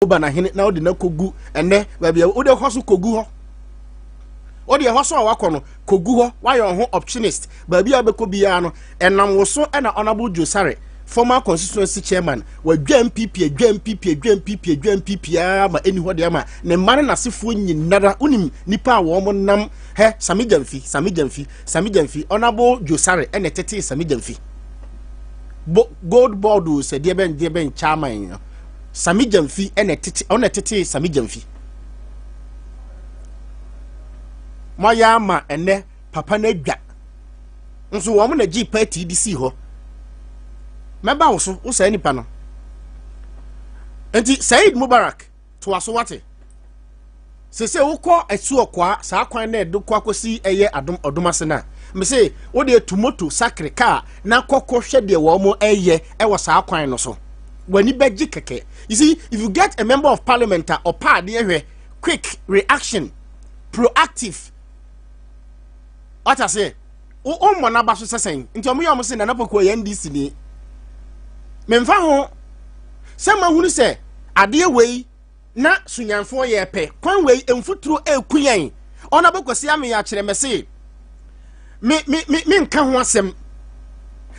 Woba n'ahene na wode no akɔgu ɛnɛ baabi a wode hɔ so kɔgu hɔ. Wode ɛhɔ so a wakɔ no kɔgu hɔ, wayɛ wo ho optionist. Baabi a wobɛkɔ biara no, ɛnam wo so ɛna Honorable Josare, former constituency chairman, wadwa NPP, adwa NPP, adwa NPP, adwa NPP ara ma ɛni hɔ de ama ne mma ne n'asefoɔ nyinara. Wonim nipa a wɔn nam hɛ Sami Gyamfi, Sami Gyamfi, Sami Gyamfi, Honorable Josare ɛna ɛtetee Sami Gyamfi. Bo, gold board o sɛ deɛ bɛn deɛ bɛn chairman no. Sami Gyamfi ɛna ɛtete ɔna ɛtetee Sami Gyamfi. Moayɛ ama ɛnɛ papa no adwa. Nso wɔn na gye party de sii hɔ. Mɛba wo so, wo saa nipa no. Nti Said Mubarak toa so wate. Sese wokɔ asuɔkwaa saa kwan na ɛde kɔ akɔsi ɛyɛ adom ɔdom ase no a, mese wode tu moto sakre kaa na kɔkɔ hwɛ deɛ wɔn ɛyɛ ɛwɔ saa kwan no so. W'ani bɛgye kɛkɛ. You see, if you get a member of parliament a ɔpa adeɛ hwɛ, quick reaction, proactive. Wata seɛ, wo mmɔ n'aba so sɛ sɛn nti ɔmo yɛ ɔmo se Nana Poku ɔyɛ NDC ni. Memfa ho sɛ mahunu sɛ adeɛ wei na sunyanfoɔ yɛ pɛ kwan wei mfuturo eku yɛn. Ɔna bɛkɔsi ame akyerɛ mɛ se me me me menka ho asɛm,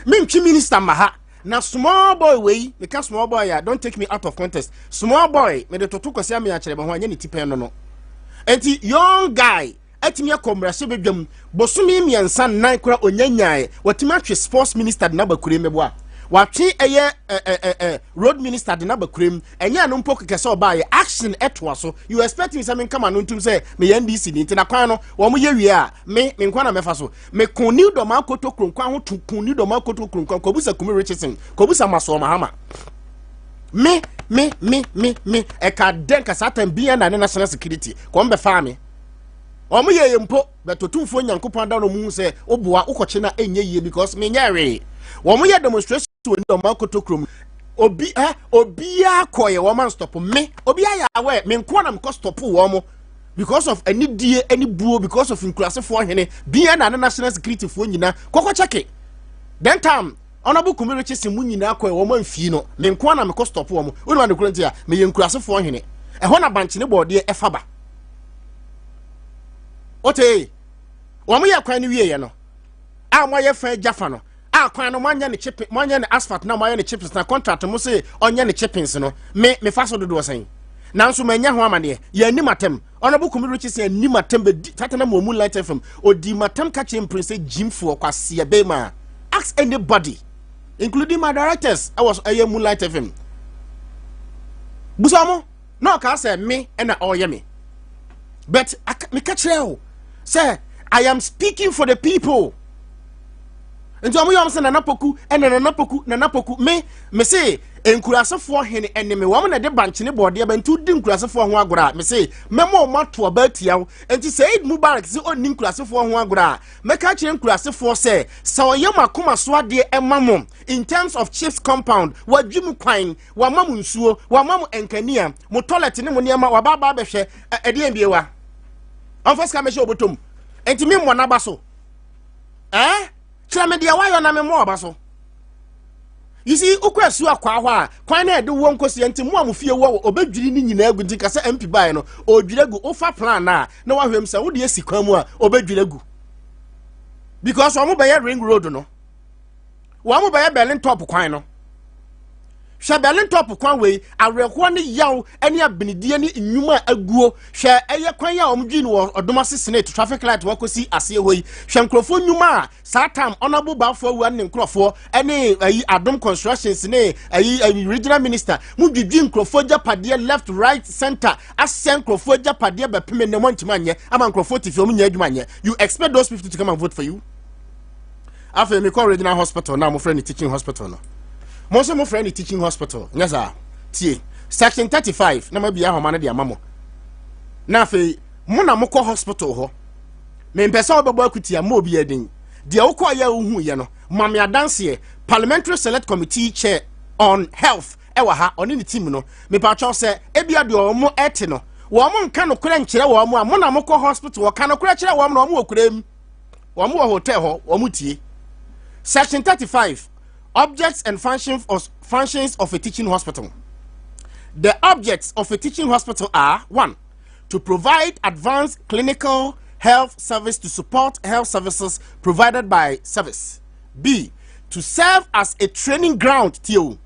mentwi minister ma ha na small boy wei. Meka small boy a, don't take me out of context. Small boy mede toto Kwasi ame akyerɛ me ho anyɛ ne ti pɛn no. Enti young guy atumi akɔ mmarahyɛbadwam bosome 3 4 kora onya nyae, watumi atwe sports minister de n'aba kure mmɛboa, watwe ɛyɛ ɛ ɛ ɛ road minister de n'aba kurem. Ɛnyɛ ɛno mpo kɛkɛ sɛ ɔbaayɛ action ɛtoa so. You expect me sɛ menka ma no ntum sɛ meyɛ NDC ni nti na kwan no wɔn yɛ wie a, me nkwa na mɛfa so. Meko New Dɔm akoto kuronkwan ho to kun New Dɔm akoto kuronkwan. Kɔbusa Kumi Richardson, kɔbusa Masoɔ Mahama. Me me me me me ɛka dɛn ka saa time bia na ne national security kɔn bɛfaa me. Wɔn yɛ yɛ mpo bɛtɔtumfoɔ Nyankopɔn ada no mu sɛ woboa wokɔkye na ɛnyɛ yie because menyɛ hwee. Wɔn yɛ demonstration wɔ New Dɔm akoto kurom, obi ɛ obiara kɔyɛ wɔn man stop me. Obiara yɛ awɛ me nko na mekɔ stop wɔn because of anidie ne buo, because of nkurasefoɔ hene bia na ne national security foɔ nyinaa kɔkɔ kyɛke. Then time Honorable Kumi Richardson mu nyinaa kɔɛ wɔn amfii no, me nko na mekɔ stop wɔn. Wonima ne kuro nti a meyɛ nkurasefoɔ hene ɛhɔ na bankyene bɔɔdeɛ ɛfa ba wote. Wɔn yɛ kwan no wieɛ no a wɔayɛ fa agya fa no a kwan no moanyɛ ne chipping, moanyɛ ne asphalt na moayɛ ne chippings na contract mo se ɔnyɛ ne chippings no, me mefa so dodoɔ sɛn nanso manya ho amaneɛ. Yɛ anim atɛm Honorable Kumi Richardson anim atɛm bɛdi tata na mo Moonlight FM odi matam ka kyerɛ mpirin sɛ gyimfoɔ kwaseɛ bɛma. Ask anybody including my directors ɛwɔ so ɛyɛ Moonlight FM, busa mo na ɔka sɛ me ɛna ɔyɛ me, but meka kyerɛ o sɛ I am speaking for the people. Nti ɔmo yɛ ɔmo sɛ Nana Poku ɛna Nana Poku, Nana Poku. Me se nkurasefoɔ hene ɛne me. Wɔn na de bankyene bɔɔdeɛ bɛ nti wodi nkurasefoɔ ho agorɔ a, me se mɛma ɔmo ato ɔba atia wo. Nti Said Mubarak sɛ ɔnni nkurasefoɔ ho agorɔ a, mɛka kyerɛ nkurasefoɔ sɛ ɔyɛ mo akoma so adeɛ ɛma mo in terms of chips compound, wadwi mu kwan, wama mo nsuo, wama mo nkanea, mo toilet ne mo nneɛma, waba aba abɛhwɛ ɛdeɛn bie wa ɔmfa sika mɛhyɛ obotom. Nti me mmɔ n'aba so ɛɛ kyerɛ me deɛ wayɔ na me mmɔ ɔba so. You see, wokɔ asuo akwaa hɔ a kwan na ɛde wɔ nkosua nti mo a mo fie wɔ ɔbɛdwiri ne nyinaa gu. Nti nka sɛ MP baeɛ no ɔdwiri agu, wofa plan a na wahwɛ mu sɛ wode asi kwan mu a ɔbɛdwiri agu because wɔn bɛyɛ ring road no, wɔn bɛyɛ Berlin top kwan no. Hwɛ Berlin top kwan wei, awerɛhoɔ ne yaw ne abenedie ne nnwuma a aguo. Hwɛ ɛyɛ kwan a wɔn dwi no wɔ Ɔdomase Senate traffic light wakɔsi aseɛ hɔ yi. Hwɛ nkurɔfoɔ nnwuma a saa tam Honourable Baafo Awua ne nkurɔfoɔ ne ayi Adom Constructions ne ayi regional minister mo dwidwi nkurɔfoɔ agyapadeɛ left, right, center, asɛ nkurɔfoɔ agyapadeɛ bɛpem ne mo ntoma nyɛ ama nkurɔfoɔ te fie wɔn nyɛ adwuma nyɛ. You expect those people to come and vote for you? Afei mekɔ regional hospital na mofrɛ no teaching hospital no, mo nso mofrɛ no teaching hospital nyɛ saa. Tie section 35 na mabia ahoma no de ama mo. Na afei mo na mokɔ hospital hɔ, mempɛ sɛ wobɛbɔ akutia ma obi adin. Deɛ wokɔɔ yɛ wohu yɛ no, ma me adanseɛ. Parliamentary Select Committee chair on health ɛwɔ ha, ɔne ne team no. Mepatwɛw sɛ ebia deɛ ɔmo ɛte no wɔn nka nokorɛ nkyerɛ wɔn a mo na mokɔ hospital wɔka nokorɛ kyerɛ wɔn na wɔn wɔ kurom, wɔn wɔ hotel hɔ wɔn tie. Section 35, objects and functions of a teaching hospital. The objects of a teaching hospital are: one, to provide advanced clinical health service to support health services provided by service. B, to serve as a training ground, to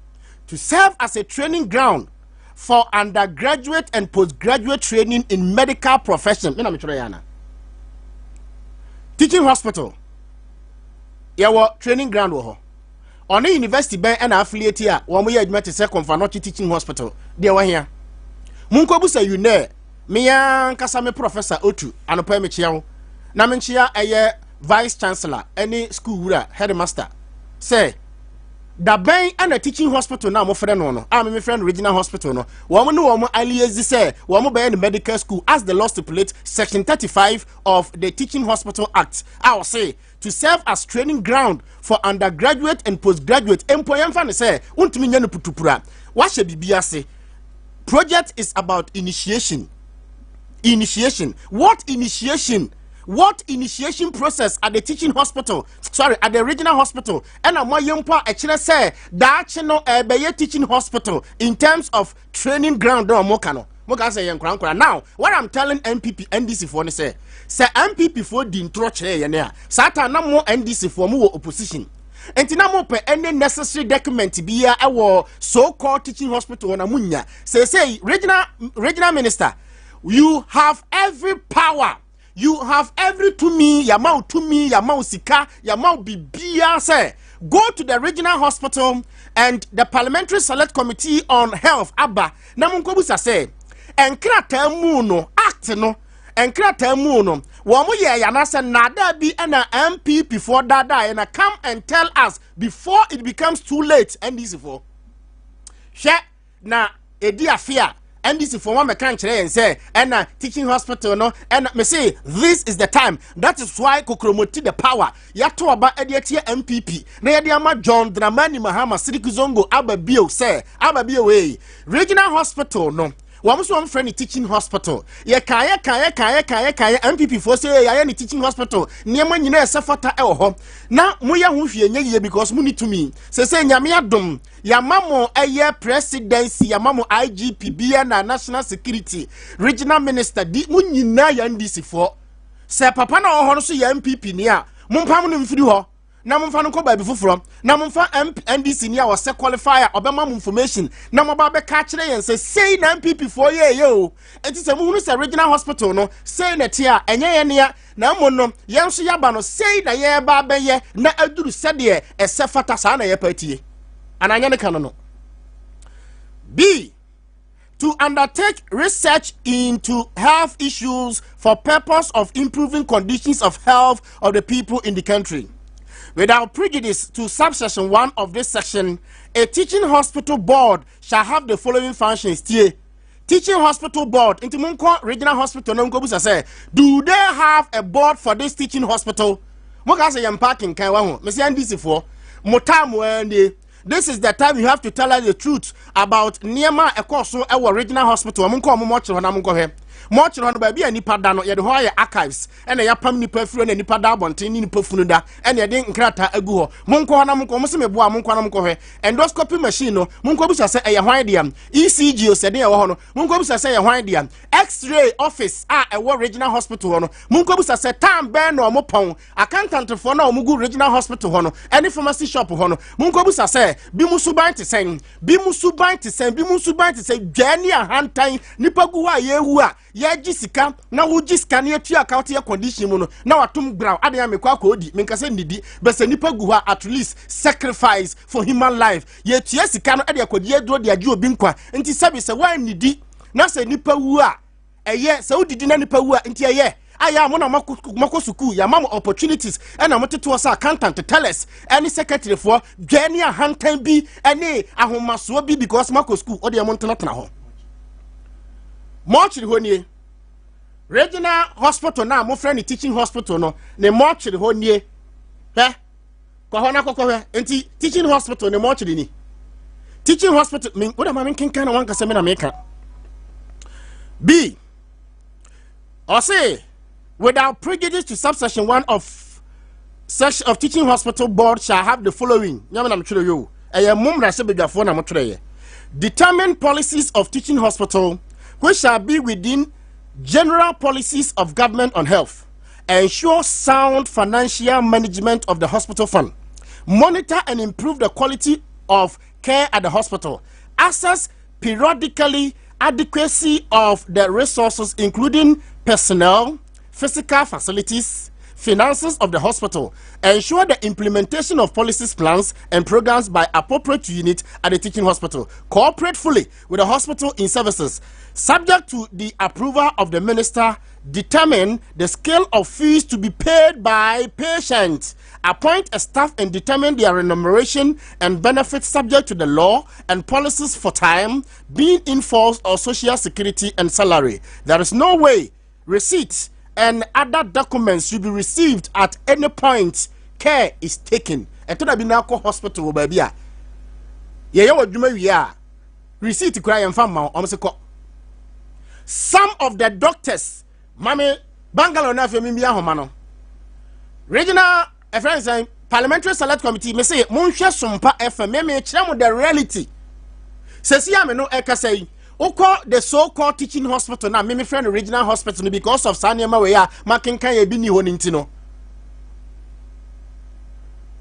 serve as a training ground for undergraduate and postgraduate training in medical profession. Me na metwerɛ yɛ ana? Teaching hospital, yɛwɔ training ground wɔ hɔ? Ɔne university bɛn ɛna affiliate a wɔn yɛ adwuma te sɛ Komfo Anokye Teaching Hospital deɛ? Wɔhia monkɔbusa UNER. Mea nkasa me Professor Otu anɔpa, mekyia wo na menkyia ɛyɛ vice chancellor ɛne school wura, headmaster, sɛ dabɛn ɛna teaching hospital na mofrɛ no a memefrɛ no regional hospital no, wɔn ne wɔn aliezi sɛ wɔn bɛyɛ no medical school as the law stipulates, section 35 of the Teaching Hospital Act a ɔse to serve as training ground for undergraduate and postgraduate. Mpo yɛmfa ne sɛ wontumi nyɛ no putupura, wahyɛ biribi ase. Project is about initiation. Initiation, what initiation? What initiation process at the teaching hospital, sorry, at the regional hospital, ɛna mo ayɛ mpo a ɛkyerɛ sɛ daakye no ɛbɛyɛ teaching hospital in terms of training ground na ɔmo ka no? Mo ka sɛ yɛ nkorankora. Now what I'm telling NPP, NDC foɔ ne sɛ NPP foɔ di ntorɔ kyerɛ yɛn a, saa ta na mo NDC foɔ mo wɔ opposition, nti na mo pɛ any necessary document biara ɛwɔ so called teaching hospital na mo nya. Sɛsɛ regional minister, you have every power, you have every tumi, yama wo tumi, yama wo sika, yama wo biribiara sɛ go to the regional hospital and the Parliamentary Select Committee on Health aba na mo nkɔbusa sɛ nkrataa mu no, act no nkrataa mu no, wɔn yɛ yɛ anaasɛ nnaadaa bi ɛna NPP foɔ daadaa yɛ na come and tell us before it becomes too late. NDC foɔ, hwɛ na edi afe a NDC foɔ wɔn mɛka nkyerɛ yɛn sɛ ɛna teaching hospital no ɛna mɛ say this is the time. That is why kokromoti the power yɛato ɔba ɛde atia NPP na yɛde ama John Dramani Mahama Siriki Zongo aba bio sɛ aba bio wei regional hospital no, wɔn nso wɔn frɛ no teaching hospital. Yɛka yɛka yɛka yɛka yɛka yɛ NPP foɔ sɛ yɛayɛ ne teaching hospital, nneɛma nyinaa ɛsɛ fata ɛwɔ hɔ na moyɛ ho hwee nyɛ yie because mo ni tumi. Sɛ Nyame adom, yàmà mo ɛyɛ presidency, yàmà mo IGP bia na national security, regional minister di mo nyinaa yɛ NDC foɔ. Sɛ papa na ɔwɔ hɔ no so yɛ NPP ni a, mompam no mfiri hɔ na momfa no nkɔ baabi foforɔ na momfa NDC ni a wɔsɛ qualify a ɔbɛma mo information na moba bɛka kyerɛ yɛn sɛ sei na NPP foɔ yɛɛyɛ o. Enti sɛ mohunu sɛ regional hospital no sei na ɛte a, ɛnyɛ yɛn nea, na mmom no yɛn nso yɛaba no sei na yɛreba abɛyɛ na aduru sɛdeɛ ɛsɛ fata. Saa na yɛpɛ tie ananyɛ ne ka no. B, to undertake research into health issues for purpose of improving conditions of health of the people in the country. Without prejudice to subsection 1 of this section, a teaching hospital board shall have the following functions. Tie. Teaching hospital board. Nti monkɔ regional hospital na nkɔbusa sɛ, do they have a board for this teaching hospital? Mo ka sɛ yɛn parking kan wa ho. Mesi NDC foɔ. Mo time nie. This is the time you have to tell us the truth about nneɛma a ɛkɔ so ɛwɔ regional hospital. Mo nkɔ ɔmo mɔkyerɛ hɔ na mo nkɔhwɛ mɔkyerɛ hɔ no, baabi a nipa da no, yɛde hɔ ayɛ archives ɛna yɛapam nipa afiri na nipa da abɔnten ne nipa funu da ɛna yɛde nkrataa agu hɔ. Monkɔ hɔ na monkɔ mo sɛ meboa. Monkɔ na monkɔhwɛ endoscopy machine no, monkɔ bisa sɛ ɛyɛ hwan dea. ECG osɛden ɛwɔ hɔ no, monkɔ bisa sɛ ɛyɛ hwan dea. X-ray office a ɛwɔ regional hospital hɔ no, monkɔ bisa sɛ time bɛn na ɔmo pɔn. Accountantfoɔ na ɔmo gu regional hospital hɔ no ɛne pharmacy shop hɔ no, monkɔ bisa sɛ bi mu suban te sɛn, bi mu suban te sɛn, bi mu suban te sɛn. Dwaa ne ahantan nipa gu hɔ a yɛwu a yɛgye sika na wogye sika na yɛtua account yɛ condition mu no na watom graw adeɛ a mekɔ akɔ odi menkasa nnidi bɛsɛ nipa gu hɔ a, at least sacrifice for human life. Yɛtua sika no ɛde akɔgye aduro de agye obi nkwa. Nti sɛbi sɛ woannidi na sɛ nipa wu a, ɛyɛ sɛ wodidi na nipa wu a, nti ɛyɛ ayɛ a mo na makɔ sukuu, yɛama mo opportunities ɛna mo tete hɔ sɛ accountant, tellers ɛne secretary foɔ. Dwa ne ahantan bi ɛne ahomasoɔ bi because makɔ sukuu, ɔdeɛ mo ntenatena hɔ. Mɔkyere hɔ nie. Regional hospital na mofrɛ ne teaching hospital no ne mɔkyere hɔ nie. Hwɛ, kɔ hɔ na kɔkɔ hwɛ. Nti teaching hospital ne mɔkyere ni. Teaching hospital me wode ma menkenkan na wankasɛ me na meka. B, ɔse without prejudice to subsection 1 of section of teaching hospital board shall have the following. Nyame na metwerɛ yo, ɛyɛ mo mmarahyɛ badwafoɔ na motwerɛyɛ. Determine policies of teaching hospital which shall be within general policies of government on health. Ensure sound financial management of the hospital fund. Monitor and improve the quality of care at the hospital. Assess periodically adequacy of the resources, including personnel, physical facilities, finances of the hospital. Ensure the implementation of policies, plans, and programs by appropriate unit at the teaching hospital. Cooperate fully with the hospital in services. Subject to the approval of the minister, determine the scale of fees to be paid by patients. Appoint a staff and determine their remuneration and benefits subject to the law and policies for time being in force or social security and salary. There is no way receipts and other documents should be received at any point care is taken. Ɛtɔ da bi na akɔ hospital wɔ baabi a yɛyɛ wɔ adwuma wie a, receipt kura yɛmfa mma wɔn sɛ kɔ. Some of the doctors mame bungalow na afei mi bi ahoma no regional ɛfrɛ nsɛn Parliamentary Select Committee. Me se monhwɛ Sompa FM, me kyerɛ mo the reality. Sɛsi ame no ɛkasa yi, wokɔ the so called teaching hospital na meme frɛ no regional hospital no because of saa nneɛma wei a makenkan yɛ bi ni hɔ no nti no,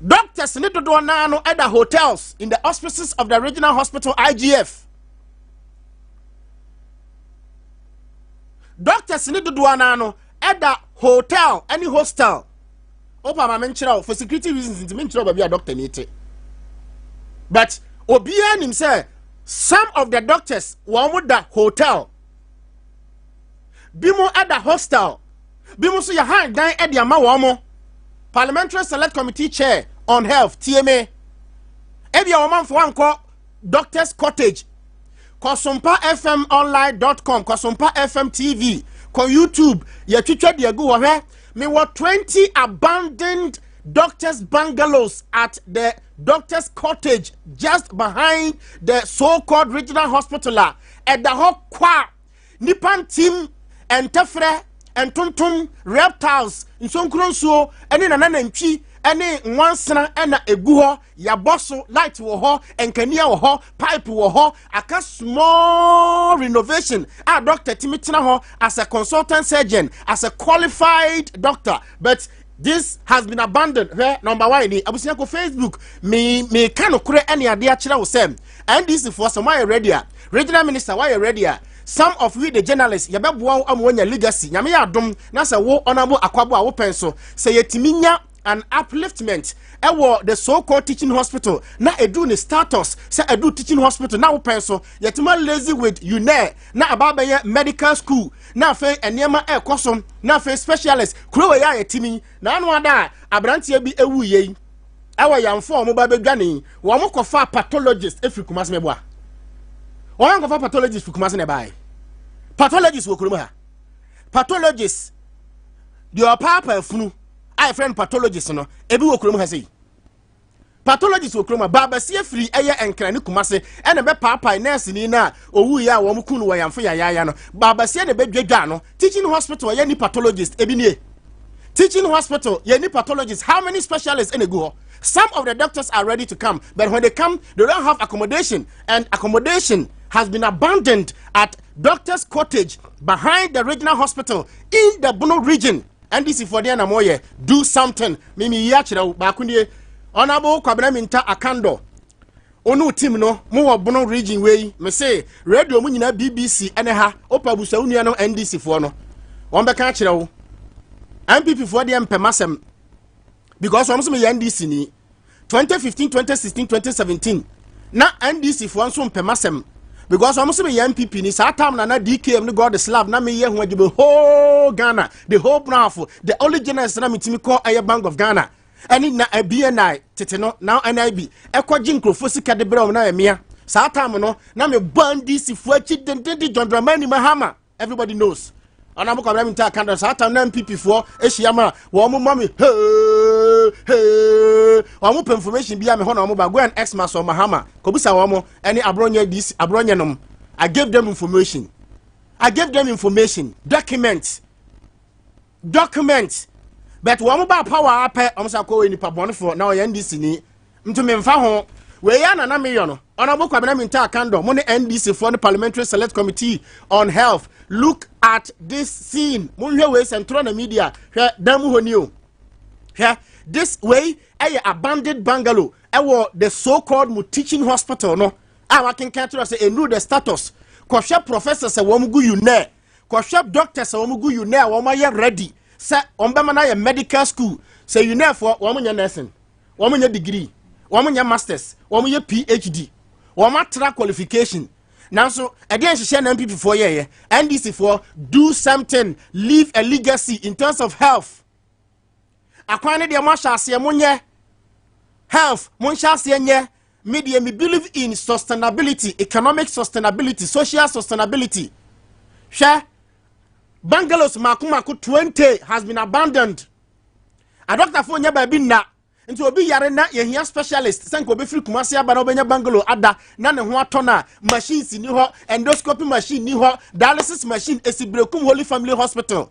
doctors ne dodoɔ naa no ɛda hotels in the auspices of the regional hospital IGF. Doctors ne dodoɔ naa no ɛda hotel ɛne hostel. Wopa ma menkyerɛ wo, for security reasons nti menkyerɛ wo baabi a doctor ni te, but obiara nim sɛ some of the doctors, wɔn mo da hotel bi mo, ɛda hostel bi mo nso yɛ han dan ɛde ama wɔn mo. Parliamentary Select Committee chair on health, tie me. Ebi a wɔn amfo ankɔ doctors cottage, kɔsompa fm online.com, Kɔsompa FM TV, kɔ YouTube, yɛtwitwa de agu hɔ. Hwɛ, mewɔ 20 abandoned doctors bungalows at the doctors cottage just behind the so-called regional hospital a ɛda hɔ kwa, nipa ntim, ntɛfrɛ, ntontom, reptiles, nsonkuro nsuo ɛne nana nantwi ɛne nwansena ɛna egu hɔ. Yabɔ so light wɔ hɔ, nkanea wɔ hɔ, pipe wɔ hɔ, aka small renovation a doctor timi tena hɔ as a consultant surgeon, as a qualified doctor, but this has been abandoned. Hwɛ, number one ni abusua, kɔ Facebook. Me me ka no korɛ ɛne adeɛ akyerɛ wo sɛ NDC foɔ sɛ moayɛ ready a, regional minister wayɛ ready a, some of we the journalists yɛbɛboa wo ama woanya legacy. Nyame yɛ adom na sɛ wo Honorable Akwabo a wopɛn so sɛ yɛtumi nya an upliftment ɛwɔ the so called teaching hospital na edu ne status sɛ edu teaching hospital na wopɛn so yɛtuma liaise with UNAIR na aba abɛyɛ medical school na afei nneɛma ɛrekɔ so na afei specialist kuro wɔ yɛ a yɛtumi na ano ada a aberanteɛ bi ewu yie yi ɛwɔ yamfo a wɔn ba bɛdwane wɔn kɔfa pathologist efiri Kumasi. Mɛboa wɔn kɔfa pathologist firi Kumasi na ɛbaayɛ. Pathologist wɔ kurom ha? Pathologist deɛ ɔpaapa afunu a yɛfrɛ no pathologist no, ebi wɔ kurom ha sɛyi? Pathologist wɔ kurom ha? Baabasi afiri ɛyɛ Nkran ne Kumase ɛna bɛpaapae nurse ni na owu yɛ a wɔn kun no wɔ yamfo yayaaya no. Baabasi na bɛdwadwa no. Teaching hospital yɛ ni pathologist ebi nie? Teaching hospital yɛ ni pathologist? How many specialists ɛna egu hɔ? Some of the doctors are ready to come, but when they come, they don't have accommodation, and accommodation has been abandoned at doctor's cottage behind the regional hospital in the Bono Region. NDC for deɛ na moyɛ, do something. Mimi yi akyerɛ wo baako nie. Honorable Kwabena Minta Akando, onu team no mo wɔ Bono Region wei, me se radio mu nyinaa BBC ɛne ha. Opa abusa wo nua no NDC foɔ no, wɔn bɛka akyerɛ wo. NPP foɔ deɛ mpɛm asɛm because wɔn nso meyɛ NDC ni. 2015, 2016, 2017 na NDC foɔ nso mpɛm asɛm because wɔn nso meyɛ NPP ni. Saa time na DKM ne God Slav na meyɛ ho adwuma whole Ghana, the whole Brafo, the only journalist na metumi kɔ ɛyɛ Bank of Ghana ɛne na BNI tete no, now NIB, ɛkɔgye nkurɔfoɔ sika de brɛ wɔn na ɛmea. Saa time no na mebɔ NDC foɔ akyi dendenden. John Dramani Mahama, everybody knows. Ɔna mo kɔbɛrɛ mi nta kan saa time na NPP foɔ ahyia ma wɔn mo ma mi hee hee. Wɔn mo pɛ information bi a mi hɔ na wɔn ba. Go and ask Maso Mahama, kobisa wɔn mo ɛne Aburonye DC Aburonye nom. I gave them information, I gave them information, document, document, but wɔn ba power apɛ wɔn sɛ akɔ nipa bɔnfoɔ na ɔyɛ NDC ni ntumi nfa ho. Wei ya na na meyɔ no. Honorable Kwabena Mintah Akandoh, mo ne NDC foɔ ne Parliamentary Select Committee on Health, look at this scene. Monhwɛ wei sɛ ntorɔ na media. Hwɛ, dan mu hɔ ni o. Hwɛ this, wei ɛyɛ abandoned bungalow ɛwɔ the so called mu teaching hospital no a wakenkan kyerɛ sɛ ɛnuru the status. Kɔhwɛ professors a wɔn gu UNER, kɔhwɛ doctors a wɔn gu UNER a wɔn ayɛ ready sɛ wɔn bɛma no ayɛ medical school, sɛ UNER foɔ wɔn nyɛ nursing, wɔn nyɛ degree, wɔn nyɛ masters, wɔn yɛ PhD, wɔn atra qualification. Nanso ɛdeɛ nhyehyɛ na NPP foɔ yɛyɛ? NDC foɔ, do something, leave a legacy in terms of health. Akwan ne deɛ, mo ahyɛ aseɛ, mo nyɛ health, mo nhyɛ aseɛ nyɛ. Me deɛ, me believe in sustainability, economic sustainability, social sustainability. Hwɛ, bungalows mako mako 20 has been abandoned. Adɔktafoɔ nyɛ baabi nna, nti obi yare na yɛhia specialist sɛ nka obɛfiri Kumase aba na wobɛnya bungalow ada na ne ho atɔ no a, machines ni hɔ, endoscopy machine ni hɔ, dialysis machine esi Berekum Holy Family Hospital.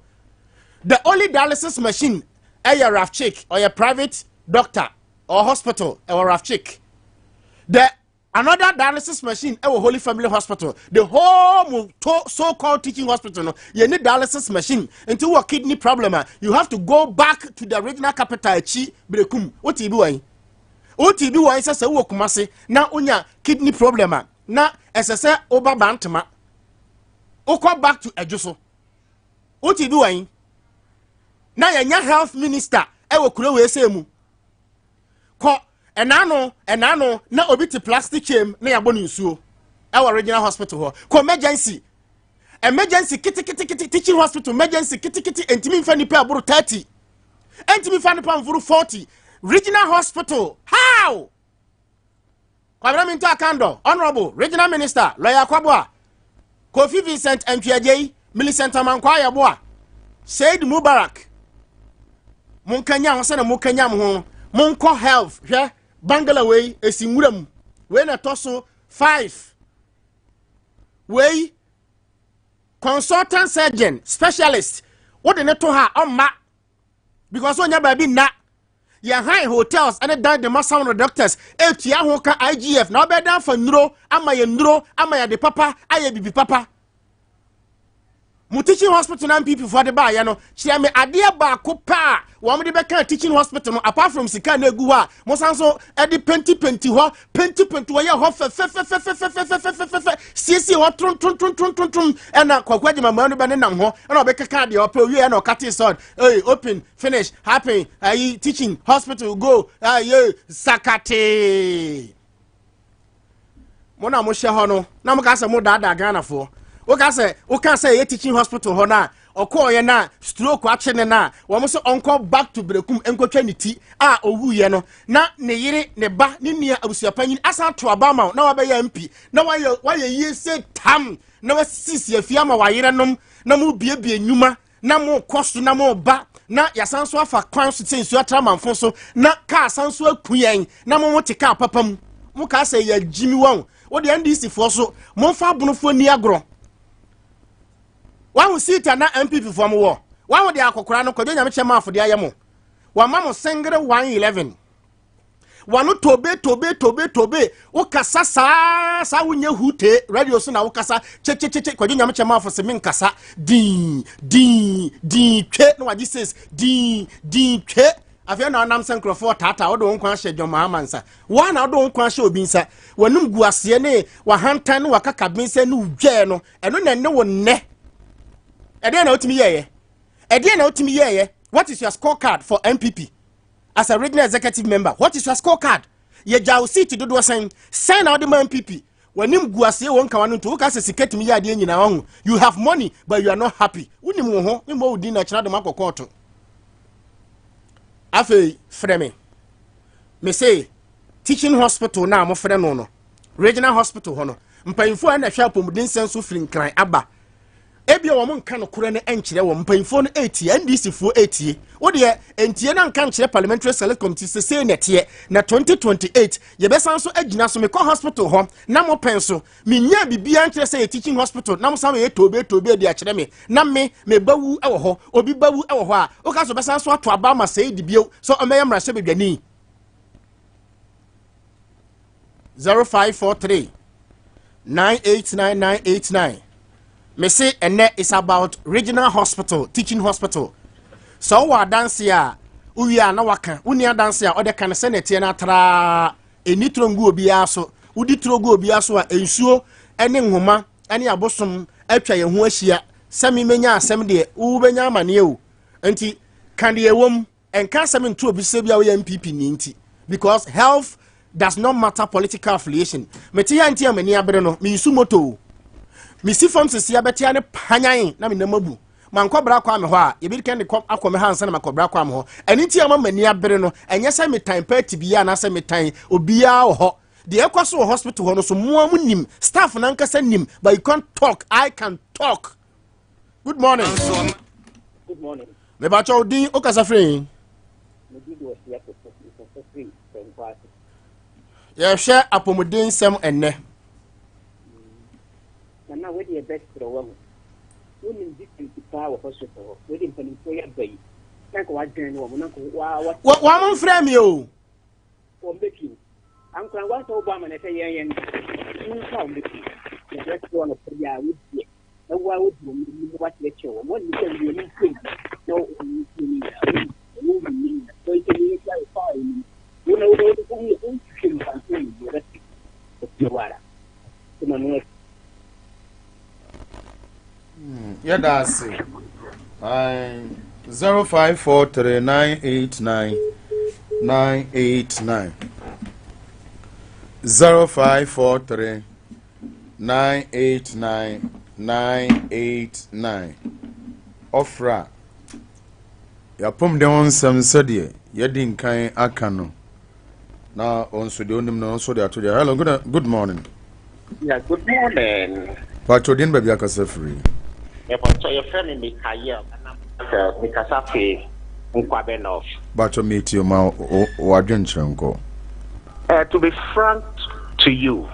The only dialysis machine ɛyɛ Rafchik, ɔyɛ private doctor or hospital ɛwɔ Rafchik. The another dialysis machine ɛwɔ Holy Family Hospital. The whole mu to so called teaching hospital no, yɛ ni dialysis machine. Nti wɔ kidney problem a, you have to go back to the regional capital akyi Berekum. Wote bi wɔn, wote bi wɔn sɛ wowɔ Kumase na wonya kidney problem a, na ɛsɛ sɛ woba Bantama, wokɔ back to Ɛdwo so. Wote bi wɔn na yɛnya health minister ɛwɔ kuro wei sɛ mu kɔ ɛnaano ɛnaano na obi te plastic chair na yɛabɔ ne nsuo ɛwɔ regional hospital hɔ. Kɔ emergency, emergency ketekete, teaching hospital emergency ketekete ntumi nfa nipa aboro 30, ntumi nfa nipa nforo 40. Regional hospital, how? Kwabena Mintah Akandoh, honourable regional minister, lawyer Kwaboa Kofi, Vincent Antwiagyei, Millicent Amankwa Ayɛboa, Said Mubarak, monkanya ho sɛne mokanya mo ho. Monkɔ health. Hwɛ bungalow wei esi nwura mu. Wei na ɛtɔ so 5. Wei consultant surgeon specialist wode ne to ha, ɔmma because ɔnya baabi nna. Yɛhan hotels ɛne dan de ma some of the doctors etua ho ka. IGF na ɔbɛdan fa nnuro ama yɛ, nnuro ama yɛ de papa ayɛ bibi papa. Mo teaching hospital na NPP foɔ de baayɛ no, kyerɛ me adeɛ baako paa wɔn de bɛka teaching hospital no apart from sika na egu hɔ a mo san so ɛde penti penti hɔ, penti penti hɔ, yɛ hɔ fɛfɛfɛfɛfɛfɛfɛfɛ, siesie hɔ trontrontrontrontrom. Ɛna Kwaku Agyemang no bɛ ne nam hɔ ɛna ɔbɛkeka deɛ ɔpɛ owie, ɛna ɔkate sɔd hey, open, finish, happen, ayi teaching hospital go ayi sakatee. Mo na mo hyɛ hɔ no na mo ka sɛ mo daadaa Ghanafoɔ. Woka sɛ, woka sɛ ɛyɛ teaching hospital hɔ no a ɔkɔɔyɛ no a stroke akye ne no a, wɔn sɛ ɔnkɔ back to Berekum nkɔtwa ne ti a owuiɛ no, na ne yere, ne ba, ne nua, abusuapanyin asan to aba ama wo na wabɛyɛ MP na wayɛ yie sɛ tam na wasisi afie ama wayere nom na mo biebie nnwuma na mo kɔ so na mo ba na yasan so afa kwan so sɛ nsuo atra manfo so na kaa san so aku yɛn na mo te kaa papa mu. Mo kaa sɛ yɛ gyimi wɔn. Wode NDC foɔ so, momfa abonofoɔ ni agorɔ. Wahu seat a na NPP foɔ mo wɔ, wahu de akɔkora no Kwadwo Nyamekyɛ ma afɔde ayɛ mo. Wama mo sengere 111 wano tobe tobe tobe tobe. Wokasa saa saa, wonyɛ hute radio so na wokasa kyekyekye. Kwadwo Nyamekyɛ ma afɔ sɛ menkasa din din din twe na wagye ses din din twe. Afei na ɔnam sɛ nkurɔfoɔ taataa. Wode wo nkwa ahyɛ dwɔmaa nsa woa na wode wo nkwa ahyɛ obi nsa. W'anum gu aseɛ ne wahantan ne wakakaben sɛ ne wodwɛɛ no. Ɛno na ɛne wo nnɛ. Ɛdeɛn na wotumi yɛɛyɛ? Ɛdeɛn na wotumi yɛɛyɛ? What is your scorecard for NPP as a regional executive member? What is your scorecard? Yɛgya wo seat dodoɔ sɛn sɛn na wode ma NPP? W'anim gu aseɛ wɔ nkawa no nti woka sɛ sika tumi yɛ adeɛ nyinaa. Wahu, you have money but you are not happy. Wonim wo ho mmɔ wo din na kyerɛ de akɔ kɔɔto. Afei frɛ me. Me se teaching hospital na mofrɛ no regional hospital hɔ no, mpanyinfoɔ a ɛna hwɛ apɔmuden nsɛm so firi Nkran aba. Ebia wɔn nka no korɛ no nkyerɛ wɔn. Mpanyinfoɔ no etie, NDC foɔ etie. Wodeɛ ntie na nka nkyerɛ Parliamentary Select Committee sese na ɛteɛ na 2028 yɛbɛsan so agyina so. Mekɔ hospital hɔ na mo pɛn so menya biribiara nkyerɛ sɛ yɛ teaching hospital na mo san yɛ tobe tobe de akyerɛ me na me ba wu wɔ hɔ, obi ba wu wɔ hɔ a, woka so bɛsan so ato aba ama sɛ edi bio so ɔmɛyɛ mmarahyɛ badwani. 0543 989 989. Mese ɛnɛ is about regional hospital, teaching hospital. Sɛ wowɔ adanse a, wowie a na waka. Wonni adanse a, ɔde ka no sɛnea ɛteɛ no atraa. Ɛni turo ngu obiara so. Wodi turo gu obiara so a, nsuo ne nhoma ne abosom atwa yɛn ho ahyia sɛ memɛnya asɛm deɛ, wobɛnya amanneɛ o. Nti ka deɛ ɛwɔ mu. Ɛnka asɛm nto obi sɛ bi a woyɛ NPP ni nti, because health does not matter political affiliation. Mete ha nti a m'ani abere no, meyisu moto o. Mesi fam sisi abɛtea ne panyan na menam abu mankɔ bra kɔ ame hɔ a, yɛbi kɛn de kɔ akɔ me ha ansa na makɔ bra kɔ ame hɔ. Ɛno nti ama m'ani abere no, ɛnyɛ sɛ metan party biara anaasɛ metan obiara wɔ hɔ. Deɛ ɛkɔ so wɔ hospital hɔ no so, mmoa mu nim, staff nankasa nim, but you can't talk. I can talk. Good morning. Good morning. Mebakyɛ wo din, wokasa firi? Medi de ɔsi akɔkɔ nkɔfɔ firi Sɛnkɔ ase. Yɛhwɛ apɔmuden nsɛm ɛnnɛ. Nana, wei deɛ bɛsrɛ wa mu. Wonim difference paa wɔ hospital hɔ. Wei de mpanimfoɔ yɛ aba yi. Na nka wadwene no wɔ mo na nka wa wa. Wɔn mo mfrɛ mi o. Wɔn bɛti o. Ankora wansa wobɔ ama na ɛsɛ yɛn yɛn. Nsa wɔn bɛti. Yɛbɛsrɛ wɔn pɛ bi a wodie. Na wo a wodi wɔn anim na wakyerɛkyerɛ wɔn. Wɔn nim sɛ wɔn anim fam na wɔn anim fam nyinaa. Wɔn wɔn nim nyinaa. Wɔn sɛ wɔn yɛ ayɛ faa anim. Wɔn na wɔn wɔn wɔn wɔn hwehwɛ mu fanto wɔn mu yɛbɛsrɛ. Wɔpɛ wara. Sɛ ma no. Yɛda ase. 0543989989, 0543989989. Ɔfra yɛapɔmuden ho nsɛm sɛdeɛ yɛdi nkan aka no na ɔnso deɛ onim no nso de ato deɛ. Hello, good morning. Yeah, good morning. Patro, din, baabi akasa firi? Yɛbɔtɔ yɛfrɛ me Mikael, mekasa fi Nkwabe North. Patro, metie ma wadwenkyerɛ nkɔ. To be frank to you,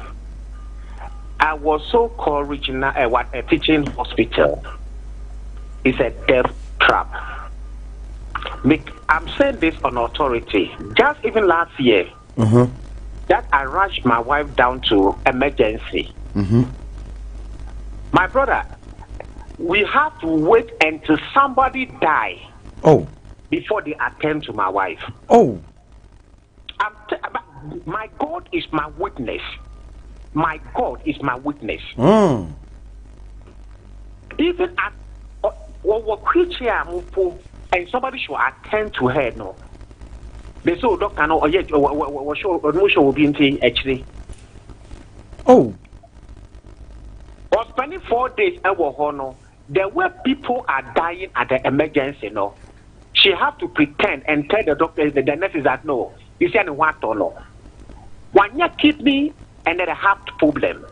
our so-called regional what, a teaching hospital is a death trap. I'm saying this on authority. Just even last year, that I rushed my wife down to emergency. My brother, we have to wait until somebody die before they attend to my wife. My God is my witness. My God is my witness. Even at what creature and somebody should attend to her, no. They say, oh, doctor, no, oh, yeah, oh, show, oh, be actually. Was spending 4 days ɛwɔ hɔ no, the way people are dying at the emergency no, she have to pretend and tell the doctor, the nurses that no, you see, what no. One kidney and then a heart problem.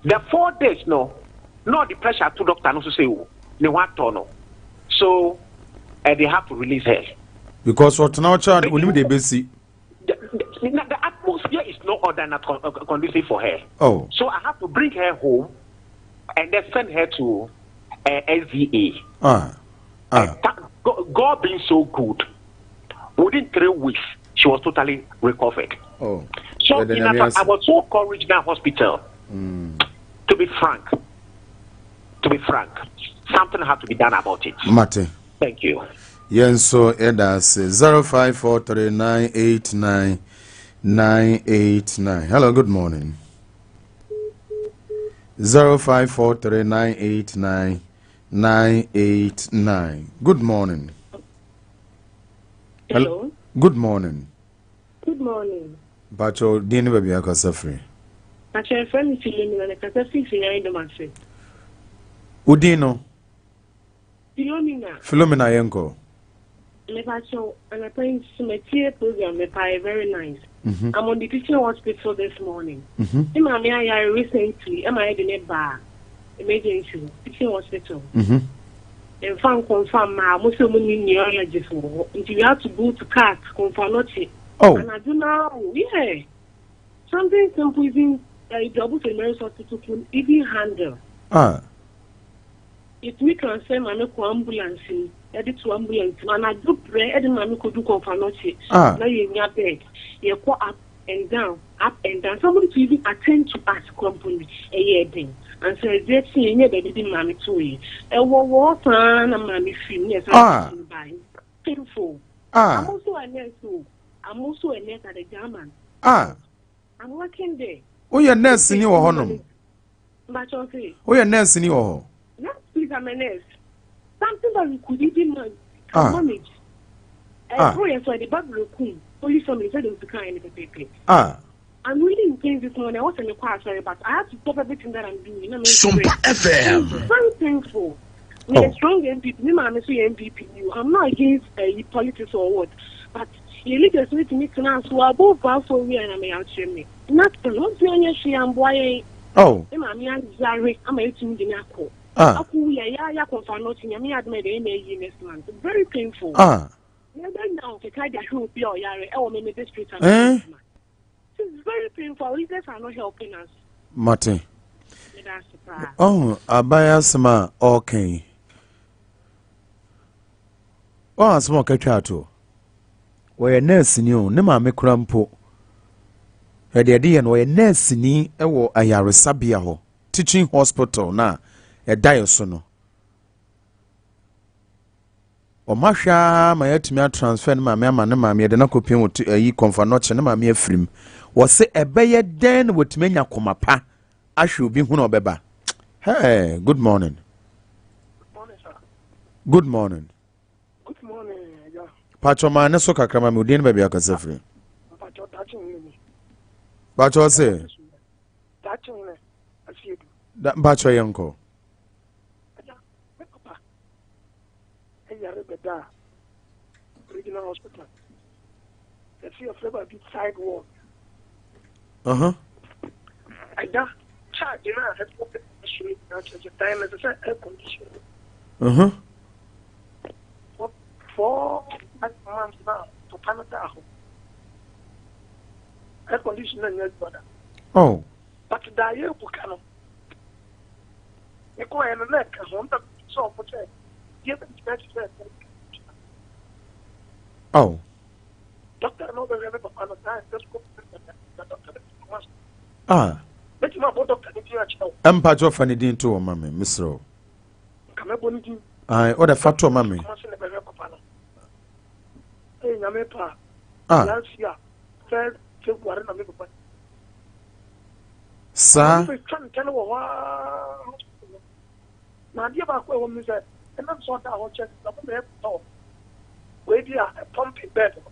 The 4 days no, no, the pressure to doctor no to say oh, ne what no. So they have to release her. Because what now child onim de besi. The atmosphere is no other not conducive for her. So I have to bring her home and then send her to SDA. God being so good, within 3 weeks, she was totally recovered. So in our so-called regional hospital, to be frank, something had to be done about it. Mate. Thank you. Yɛn nso yɛda ase. 0543989989. Hello, good morning. 0543989989. Good morning. Hello. Good morning. Good morning. Bacho, din ne baabi akasa firi? Akyerɛfrɛ me Philomena, na kasa fi Sunyani Domase. Wo din no? Philomena. Philomena, yɛnkɔ. Mepakyɛw, anapa yi nso metie program mepa yɛ very nice. I'm on the teaching hospital this morning. Me maame ayare recently, ɛma yɛde ne baa emergency teaching hospital. Mfa nkɔmfa mmaa mo sɛ mo ni neurologist wɔ hɔ nti we have to go to CAT Komfo Anokye. Anadwo naa o, yeah. Something simple even Dwabu St. Mary's Hospital could even handle. Yɛtumi transfer maame kɔ ambulance mu, yɛde to ambulance mu anadwo brɛ ɛde maame kɔdu Komfo Anokye. Na yɛnya bed yɛkɔ. and down, up and down. Somebody to even attend to us koraa mpo no, ɛyɛɛ den. Ansa adeɛ kyeeɛ, yɛnyaa baabi de maame tooeɛ. Ɛwɔ wɔ hɔ saa na maame firi mu na yɛsan Ah. de no baeɛ. Painful. Ah. I'm also a nurse o. I'm also a nurse at the German. Ah. I'm working there. Woyɛ nurse ni wɔ hɔnom? Mpakyɛw se. Woyɛ nurse ni wɔ hɔ? Yes, please, I'm a nurse. Something that we could even man, can Ah. manage. Ah. Ɛboro yɛ so ɛde ba berekum. Holy family sɛ de osi kan yɛ ne pɛpɛɛpɛ. Ah. I'm really in pain this morning. I want to make sorry, but I have to stop everything that I'm doing. I'm Sompa FM. It's very painful. Me Oh. a strong MPP. Me maame so yɛ MPP. You, I'm not against politics or what, but your leaders need to meet now. So above for we and I'm out me. Nothing. What's the only she and boy? Oh. Me maame ayare ama etumi de me akɔ. Ah. Akɔ wu yɛ yɛ ayɛ akɔnfa n'ɔkyi nyame yɛ adum ɛde ɛna ɛyi next month. Very painful. Ah. Yɛbɛ nya ɔkeka de ahwɛ obi a ɔyare ɛwɔ me me district and Eh? It's very painful. Our leaders are not helping us. Mate. Meda ase paa. Ɔho aban asɛm a ɔreka yi. Ɔho asɛm a ɔka twa ato. Wɔyɛ nurse ni o, ne maame kora mpo. Ɛde ɛde yɛ no, ɔyɛ nurse ni wɔ ayaresabea hɔ, teaching hospital na ɛda yɛ so no. Ɔma hwɛ ara ma yɛatumi atransfer ne maame ama ne maame yɛde no akɔpiem wɔ ayi kɔmfa nɔkye ne maame afirim. Wɔse ɛbɛyɛ dɛn na wɔatumi anya koma pa ahwɛ obi hu na ɔbɛba. Hey, good morning. Good morning, sir. Good morning. Good morning, yeah. Patro maa ne so kakra ma me odin ne baabi akasa firi. Mpacho daching ne ni. Patro se Daching ne asiedu. da mpatro yɛnkɔ. Aja, me papa. Eyare beda regional hospital. Yɛsi yɛfrɛ baabi side wall. Ɛda charge na ɛfɔ so no nyinaa kyerɛ sɛ dan no ɛsɛ sɛ air condition. For 4, 5 months na papa no daa hɔ. Air condition na nyɛ adwuma da. Oh. But da yɛ buka no. Mekɔɛ no na ɛka ho na sɛ ɔmo sɛ deɛ bɛntumi akyi sɛ ɛsɛ Oh. Doctor na ɔbɛhwɛ me papa no saa endoscope na doctor no ma so. Ah. Mɛtumi abɔ doctor ne din akyerɛ wo. Mpatro fa ne din to wɔ ma me, mesrɛ wo. Nka mɛbɔ ne din. Ai, ɔde fa to ma me. Kumasi na bɛhwɛ papa no. Ɛyɛ nyame pa. Ah. Last year, first February na me papa. Saa. Twa ntɛn wɔ hɔ aa. Na adeɛ baako a ɛwɔ mu sɛ ɛnam sɛ ɔda hɔ kyɛ na mo na ɛtɔ wei bi a pumping bed no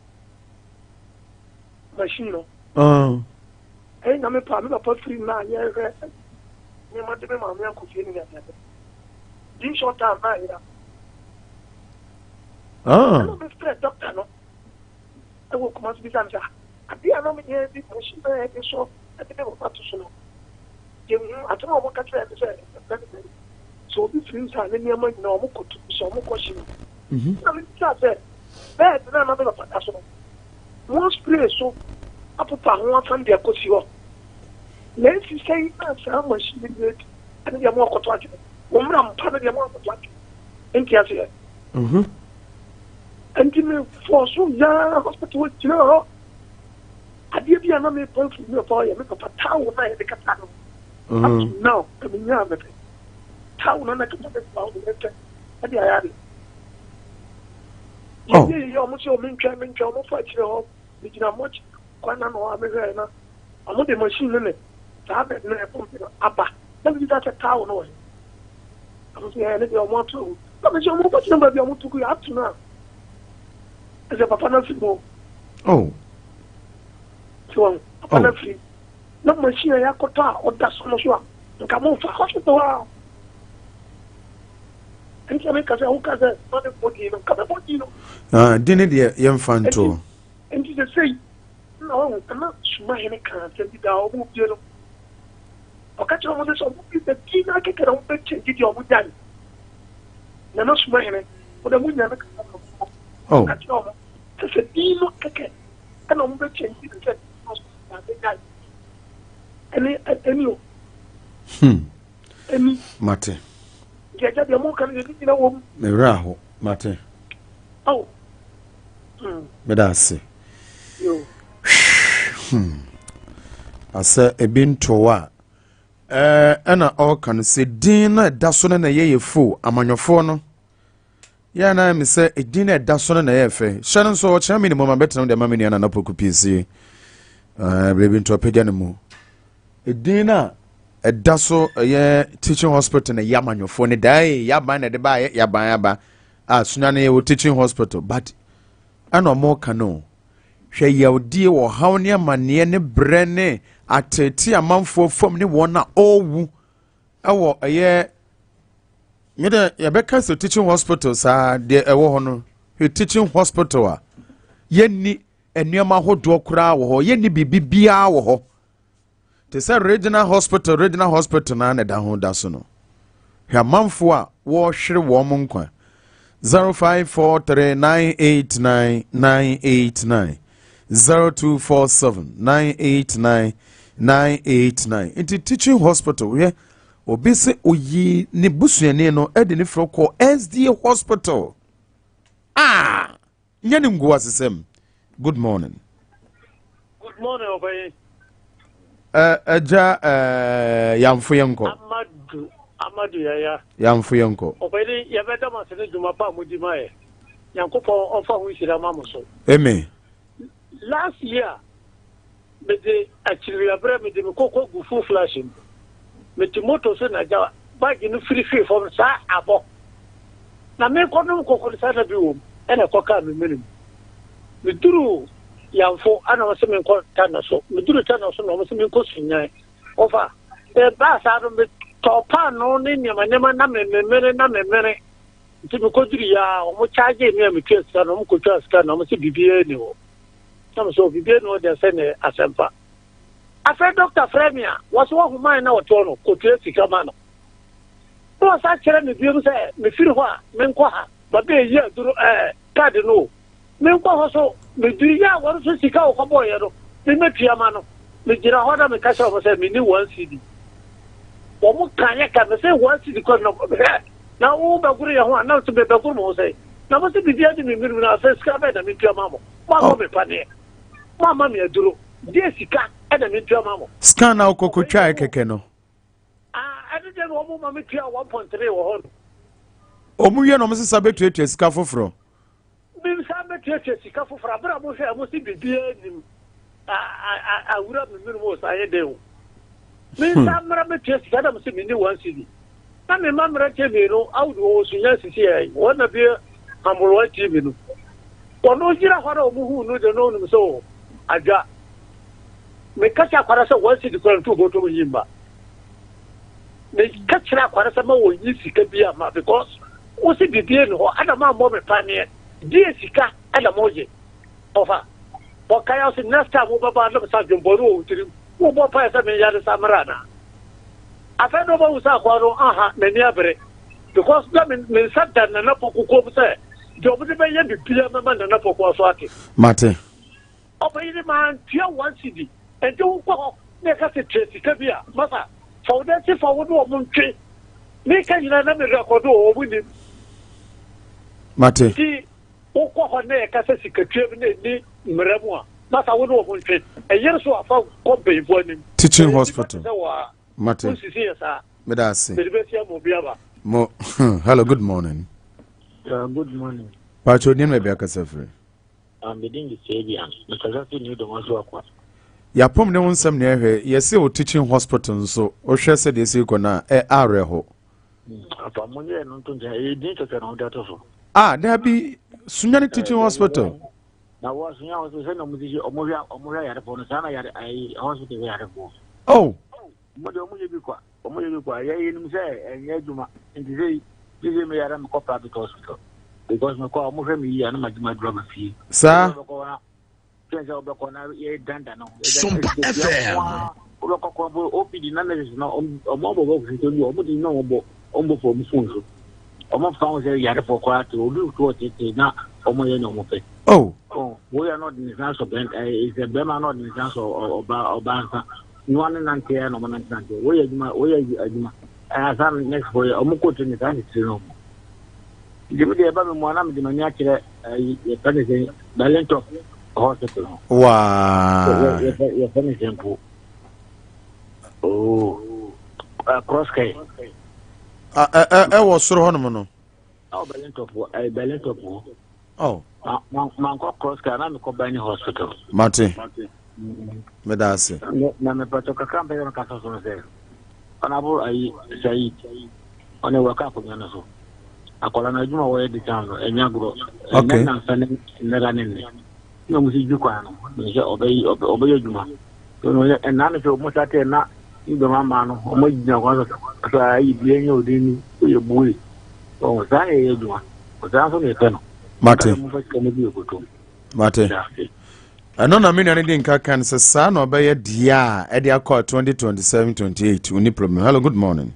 machine no. Ɛyɛ nyame pa me papa firi na yɛhwɛ nneɛma de me maame akɔ fie ne adeade. Din short time na ayera. Ɛna mefrɛ doctor no ɛwɔ Kumasi bisa no sɛ adeɛ a na meyɛ bi machine na yɛde so ɛde me papa to so no yɛhu asɛm a wɔka kyerɛ me sɛ ɛfɛ ne sɛ sɛ obi firi nsa ne nneɛma nyinaa ɔmo kɔto sɛ ɔmo kɔ hye no. Na mebisa sɛ bed na na me papa da so no mo spray so apopa ho asan de akɔsi hɔ na esi sɛn na saa machine no adi ɛne deɛ mo akɔto atwene wɔn mmra mpa no deɛ mo akɔto atwene nti aseɛ. Nti me fɔ so yaa hospital gyina hɔ adeɛ bi a na mepɛ firi me papa yɛ me papa towel na yɛde kata no. Up to now ɛmi nyaa mepɛ towel na na kata me papa ɔmo mepɛ ɛde ayɛ ade. Yɛyɛ yɛ ɔmo sɛ ɔmo ntwɛn me ntwɛn ɔmo fa akyire hɔ megyina mɔkyi kwan na na hɔ a mehwɛ na ɔmo de machine no ne saa bed na ɛpɔmpe no aba na mi bisa sɛ towel no wɔ he ɔmo sɛ ɛyɛ ne deɛ ɔmo ato agu na mi sɛ ɔmo kɔgyina baabi a ɔmo to gu yɛ ato no a ɛsɛ papa no afiri mu. Oh. Sɛ wɔn papa no afiri na machine a yɛakɔtɔ a ɔda so no so a nka mo nfa hospital a nti na meka sɛ woka sɛ ma ne bɔ din no nka mɛbɔ din no. Ah, din ne deɛ yɛmfa nto. Nti sɛ sei na wɔn ɛna sumahene ka asɛm bi daa ɔmo bie no ɔka kyerɛ ɔmo sɛ sɛ ɔmo bi sɛ din na akɛkɛ na ɔmo bɛ kyɛngye deɛ ɔmo gyae na na sumahene ɔdɛ mo nya no kasa na ɔmo ɔka kyerɛ ɔmo sɛ sɛ din no kɛkɛ ɛna ɔmo bɛ kyɛngye ne sɛ din no na ɔmo gyae ɛne ɛni o. Ɛni. Mate. Deɛ agya deɛ mo ka no deɛ ne nyina wɔ mu. Mewura ho mate. Awo. Meda ase. Yo. Asɛ ebi ntow a ɛna ɔreka no sɛ din no ɛda so no na ɛyɛ yɛ fo amanyɔfoɔ no yɛ na mi sɛ edin no ɛda so no na ɛyɛ fɛ hyɛ no nso ɔkyerɛ mi ne mu ma bɛtena mu de ama mi nua Nana Poku piesie ɛɛ beebi nto apagya ne mu edin no a ɛda so ɛyɛ teaching hospital na ɛyɛ amanyɔfoɔ ne dan yɛ aban na ɛde ba yɛ aban aba a suna no yɛ wɔ teaching hospital but ɛna ɔmo ka no hwɛ yawdie wɔ haw ne amanneɛ ne brɛ ne ateetee amanfoɔ fam ne wɔn a ɔrewu ɛwɔ ɛyɛ me dɛ yɛbɛka sɛ teaching hospital saa deɛ ɛwɔ hɔ no hwɛ teaching hospital a yɛnni nneɛma ahodoɔ koraa wɔ hɔ yɛnni biribi biara wɔ hɔ te sɛ regional hospital regional hospital na na ɛda ho da so no hwɛ amanfoɔ a wɔrehwere wɔn nkwa 0543989989 0247989989 nti teaching hospital hwɛ obi sɛ oyi ne busuani no de ne frɛ kɔ SDA hospital ah nyɛ ne ngu asesɛm. Good morning. Good morning, ɔbɛyi. Ɛgya yamfo yɛn kɔ. Amadu Amadu Yaya. Yamfo yɛn kɔ. Ɔbɛyi yɛbɛda mo ase ne dwuma pa a mo di ma yɛ. Nyankopɔn ɔmfa ho nhyira ma mo so. Amen. Last year mede akyiriwiaberɛ mede me koko gu full flash mu. Mete moto so na gya bag no firifiri fam saa abɔ. Na merekɔnom koko no saa na bi wom ɛna ɛkɔkaa me mene mu. Meduruu Yamfo ɛna wɔn se menkɔ Tano so. Meduruu Tano so na wɔn se menkɔ Sunyani. Wɔfa ɛbaa saa no metɔɔ paanoo ne nneɛma nneɛma na mememene na memene. Nti mekɔduru yɛ a wɔn kyaagye me a metua sika no wɔn kɔtwaa sika no wɔn se biribiara nni hɔ. Na me sɛ biribiara nni hɔ deɛ sɛ ne asɛmpa. Afei dɔkta frɛ me a wɔse wɔhu man na wɔtoɔ no kɔtua sika ma no. Na wɔsan kyerɛ me biom sɛ mefiri hɔ a menkɔ ha baabi a ɛyi aduro ɛɛ kaadi no o. Menkɔ hɔ so meduru yɛ a wɔn nso sika a wɔkɔbɔɔyɛ no memmɛtua ma no. Megyina hɔ na meka kyerɛ wɔn sɛ menni one cedi. Wɔn ka yɛ ka me sɛ one cedi kɔ no hwɛ na wobɛgoro yɛ ho a na nso mebɛgoro mo ho sɛ na mo sɛ biribi adi me mmenim na afei sika bɛn na mentua ma mo. Moammɔ me paneɛ. Moamma me aduro. Deɛ sika ɛna mentua ma mo. Scan na wokɔkɔtwae kɛkɛ no. Ah, ɛno deɛ na wɔn ma me tua 1.3 wɔ hɔ no. Wɔn wie na wɔn sesa bɛtuatua sika foforɔ. Me nsa bɛtuatua sika foforɔ abere a mohwɛ a mo se biribiara nim awura me mene mu saa yɛ den o. Me nsa mmara bɛtua sika na mo se menni 1 cedi. Na me mma mmeranteɛ mmienu awudu wɔn sunya sisi yɛ wɔn na bi Hambolwa TV no. Wɔn gyina hɔ na wɔn hu no de no nim sɛ o adwa. Meka kyerɛ akwara sɛ 1 cedi kora ntu bɔtɔ mu yi mma. Meka kyerɛ akwara sɛ ma wɔnyi sika bi ama because wo se biribi ni hɔ ɛna ma mmɔ me paneɛ deɛ sika ɛna mo gye ɔfa wɔka yɛ sɛ next time wobɛba na sɛ adwembɔne wɔ wo tirim wobɔ paɛ sɛ menyare sa mmerɛ anaa afei na wobɛhu sɛ akoa no aha n'ani abere because na me nsa da Nana Poku kom sɛ deɛ ɔmode bɛyɛ bibia mɛma Nana Poku aso ate. Mate. Ɔpanyin mantua 1 cedi nti wokɔ hɔ na yɛka sɛ tua sika bi a masa fa wo nan si fa wo ne wɔn ntwe meka nyinaa na me rekɔdo wɔ wɔn nim. Mate. Nti wokɔ hɔ na yɛka sɛ sikatua bi na ɛni mmara mu a masa wo ne wɔn ntwe ɛyere so afa kɔ mpanyinfoɔ anim. Teaching hospital. Mate. Wosisi yɛ saa. Meda ase. Mede bɛsi ama obi aba. Mo hello good morning. Yeah, good morning. Pacho ni baabi akasa firi. Me din de Fabian. Mekasa fi New Domaso Akwa. Yɛapɔm ne ho nsɛm na ɛhwɛ yɛse wo teaching hospital nso wohwɛ sɛdeɛ ɛsi kɔ no a ɛ awerɛho. Afa mo nyɛ no nto nkyɛn ɛyɛ din kɛkɛ na wɔde ato so. Ah daabi Sunyani teaching hospital. Na wɔ Sunyani hospital sɛ na wɔn ti wɔn hwɛ wɔn hwɛ ayarefoɔ no saa na yare ayi hospital hwɛ ayarefoɔ. Oh. Wɔn deɛ wɔn yɛ bi kwa wɔn yɛ bi kwa yɛ yɛ nim sɛ ɛnyɛ adwuma nti sɛ yi sɛ mi yare mi kɔ private hospital because mi kɔ a wɔn hwɛ mi yie a na ma gye ma duro aba fie. Saa. Kyɛn sɛ wobɛkɔ na yɛ danda no. Sompa FM. Wobɛkɔ kɔ mpo OPD na nurses no ɔmo abɔ bɔ kutu bi ɔmo de na ɔmo bɔ ɔmo bɔ fɔ ɔmo phone so. Ɔmo fa ho sɛ yarefoɔ koraa te obi to ɔtete na ɔmo yɛ na ɔmo pɛ. Oh. Oh, woyɛ na ɔde ne nsa asɔ bɛn ɛɛ sɛ bɛrima na ɔde ne nsa asɔ ɔba ɔba nsa. Noa ne nante na ɔmo nante nante. Woyɛ adwuma woyɛ adwuma. Ɛɛ asa next foɔ yɛ ɔmo kɔ tiri ne saa titiri no. Nti mi deɛ ɛba mi mu a na mi de m'ani akyerɛ ɛyi yɛfrɛ ne sɛ Berlin top. hospital ho. Waa. Yɛfɛ ne sɛ mpo. Oh, cross care. Ɛwɔ soro hɔnom no. Ɛwɔ Berlin top hɔ, ɛyɛ Berlin top hɔ. Oh. Mankɔ cross care na mekɔ Bani hospital. Mate. Meda ase. Na mepatɔ kakra mpɛ sɛ mekasa so no sɛ ɔnabo ayi Said ɔne wɔka akonnwa no so. Akwadaa no adwuma wɔyɛ de town no ɛnyɛ agorɔ. Okay. Ɛnɛ nansa ne nnɛra ne nnɛ. Na ɔmo si dwi kwan no sɛ ɔbɛyɛ ɔbɛyɛ adwuma. Ɛnna no sɛ ɔmo sa tɛ na ndɔm ama no ɔmo gyina kwan so sɛ ayi bi ɛnyɛ ɔden ni ɔyɛ bue. Ɔmo saa na ɛyɛ adwuma. Ɔsaa nso na ɛpɛ no. Mate. Mate. Ɛno na me nua no di nka kan sɛ saa na ɔbɛyɛ deɛ a ɛde akɔ 2027 28 onni problem. Hello, good morning.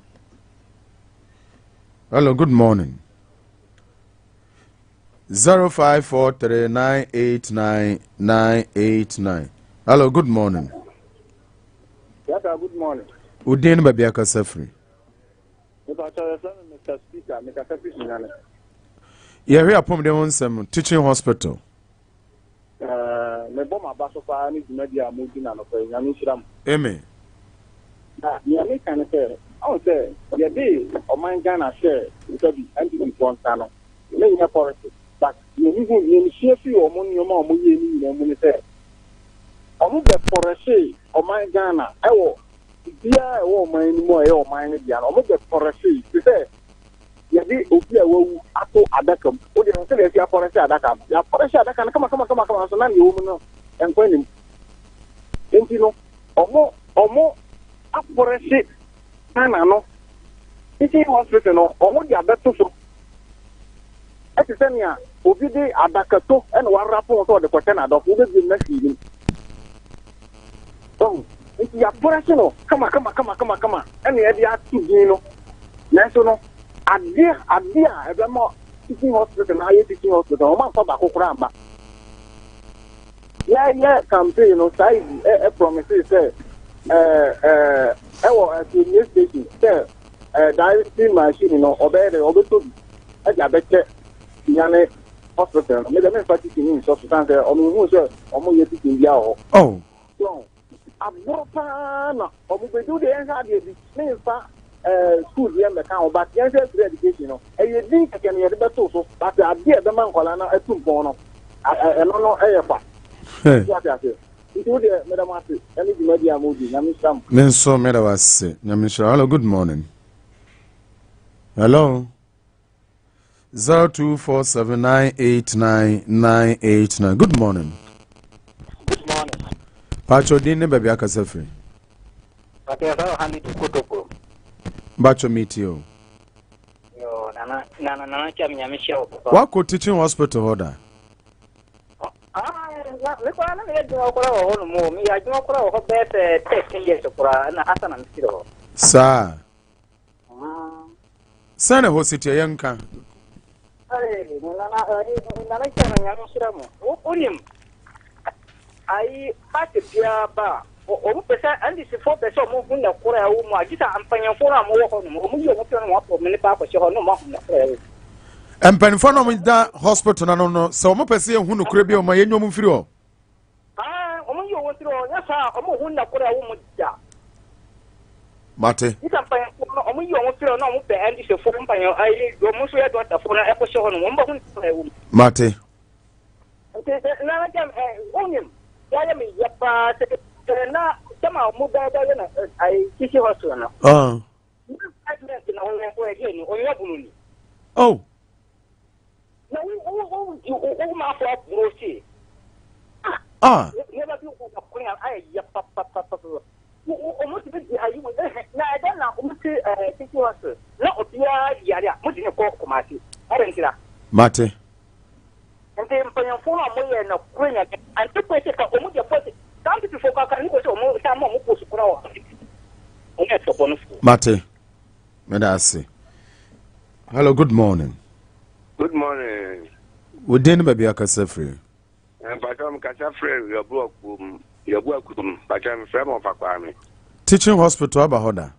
Hello, good morning. 0543989989. Hello, good morning. Yes, sir, good morning. Udin baabi akasa firi. Mr. Speaker, mekasa firi Sunyani. Yɛhwɛ apɔmuden ho nsɛm teaching hospital. Mebɔ m'aba so paa ne dwumadi a modi no anɔpa yi. Nyame nhyira mo. Amen. Na nea meka ne sɛ, ɔhu sɛ yɛde ɔman Ghana hyɛɛ nsa bi NPP foɔ nsa no, menyɛ politics, but nea mehu, nea mesua firi wɔn nneɛma a wɔyɛɛ no nyinaa mu ne sɛ, wɔn bɛ pɔrɛhyee ɔman Ghana ɛwɔ biribiara a ɛwɔ ɔman no mu a ɛyɛ ɔman no dea no, wɔn bɛ pɔrɛhyee te sɛ yɛde obi a wawu ato adaka mu. Wo deɛ, sɛdeɛ yɛasi apɔrɛhye adaka no, yɛapɔrɛhye adaka no kama nso na nea ɛwɔ mu no nkɔ anim. Nti no, ɔmo ɔmo apɔrɛhye Ghana no teaching hospital no, ɔmo de abɛto so. Ɛte sɛ nea obi de adakato ɛna warapo sɛ ɔde kɔkyɛ n'adɔfo, wobɛbie mu na hwee nim. Ɔho, nti yɛapɔrɛhye no kama kama kama kama kama ɛna yɛde ato din no. Nanso no, adeɛ adeɛ a ɛbɛma teaching hospital na ayɛ teaching hospital, wɔn amfa baako koraa amma. Yɛyɛ campaign no, Saidi ɛ ɛ promise sɛ ɛɛ ɛɛ ɛwɔ ɛtuomie station sɛ ɛɛ dialysis machine no ɔbɛyɛ dɛ ɔbɛtɔ bi ɛde abɛkyɛ Sunyani hospital no. Mede memfa teaching ni nsɔ so san sɛ ɔmo ehu sɛ ɔmo yɛ teaching bi wɔ hɔ. Oh. So agorɔ paa na ɔmo bɛdi wo deɛ yɛnhwɛ adeɛ bi memfa ɛɛ school deɛ mmɛka ho but yɛnhwɛ free education no ɛyɛ din kɛkɛ no yɛde bɛto so but adeɛ a ɛbɛma nkwadaa no atu mpɔn no ɛno no ɛyɛ kwa. So ate aseɛ nti wo deɛ meda mo ase ɛne dwumadi a modi. Nyame nhyira mo. Me nso meda wo ase. Nyame nhyira. Hello, good morning. Hello. 0247989989. Good morning. Good morning. Pacho din ne baabi akasa firi. Pacho yɛfrɛ wo Hamidu Kotokuro. Bacho meet you. Yo, nana nana nana kyɛ me nyame hyɛ wo papa. Wakɔ teaching hospital hɔ da? Ah, na me koraa na meyɛ adwuma koraa wɔ hɔ nom o. Meyɛ adwuma koraa wɔ hɔ bɛyɛ sɛ 13 years koraa na asa na mefiri hɔ. Saa. Sɛn na hɔ si teɛ yɛnka. Nana nana kyɛ no nyame nhyira mu. Wonim ayi party biara ba a wɔn pɛ sɛ NDC foɔ pɛ sɛ wɔn hu nɛkorɛ a ɛwɔ mu a gye sɛ mpanyinfoɔ no a wɔwɔ hɔ nom wɔn yi wɔn fi hɔ nom wɔn apɔ wɔn nipa akɔhyɛ hɔ nom wɔn ahu nɛkorɛ ɛwɔ mu. Mpanyinfoɔ no a wɔn da hospital no ano no sɛ wɔn pɛ sɛ yɛhu nokorɛ bi a wɔn a yɛnyɛ wɔn mfiri hɔ. Wɔn yi wɔn mfiri hɔ nyɛ saa a wɔn hu nɛkorɛ ɛwɔ mu da. Mate. Gye sɛ mpanyinfoɔ no wɔn yi wɔn firi hɔ na wɔn pɛ NDC foɔ mpanyinfoɔ ayi wɔn nso yɛ dɔktafoɔ no ɛkɔhyɛ hɔ nom wɔn bɛ hu nɛkorɛ ɛwɔ mu. Mate. Nti na na ɛ wonim yɛayɛ me yɛ paa sɛ na sɛma ɔmo bɛyɛ bɛyɛ no ayi sisi hospital no. Na president na ɔyɛ ɔyɛ deɛ ni ɔyɛ bunu ni. Oh. Na wo wo wo di wo wo ma afɔ aburo se. Ah. Nneɛma bi wɔ kwan a ayɛ yɛ papapapa. Ɔmo ti bi di ayi wɔ ɛhɛ na ɛdɛ na ɔmo ti ɛɛ sisi hospital na obiara yare a mo di ne kɔ Kumasi ɛdɛ ntira. Mate. Nti mpanyinfoɔ no a ɔmo yɛ no koro nyame ante kɔ sɛ ka ɔmo deɛ pɔsi saa npp foɔ kaka ne kɔ sɛ ɔmo san ma ɔmo post kora wɔ ɔmo yɛ sɔbɔnofoɔ. Mate. Meda ase. Hello, good morning. Good morning. Wo din ne baabi akasa firi? Mpakyɛ mekasa frɛ Yɛboa kurom. Yɛboa kurom. Mpakyɛ mefrɛ ma ɔfa Kwame. Teaching hospital aba hɔ da?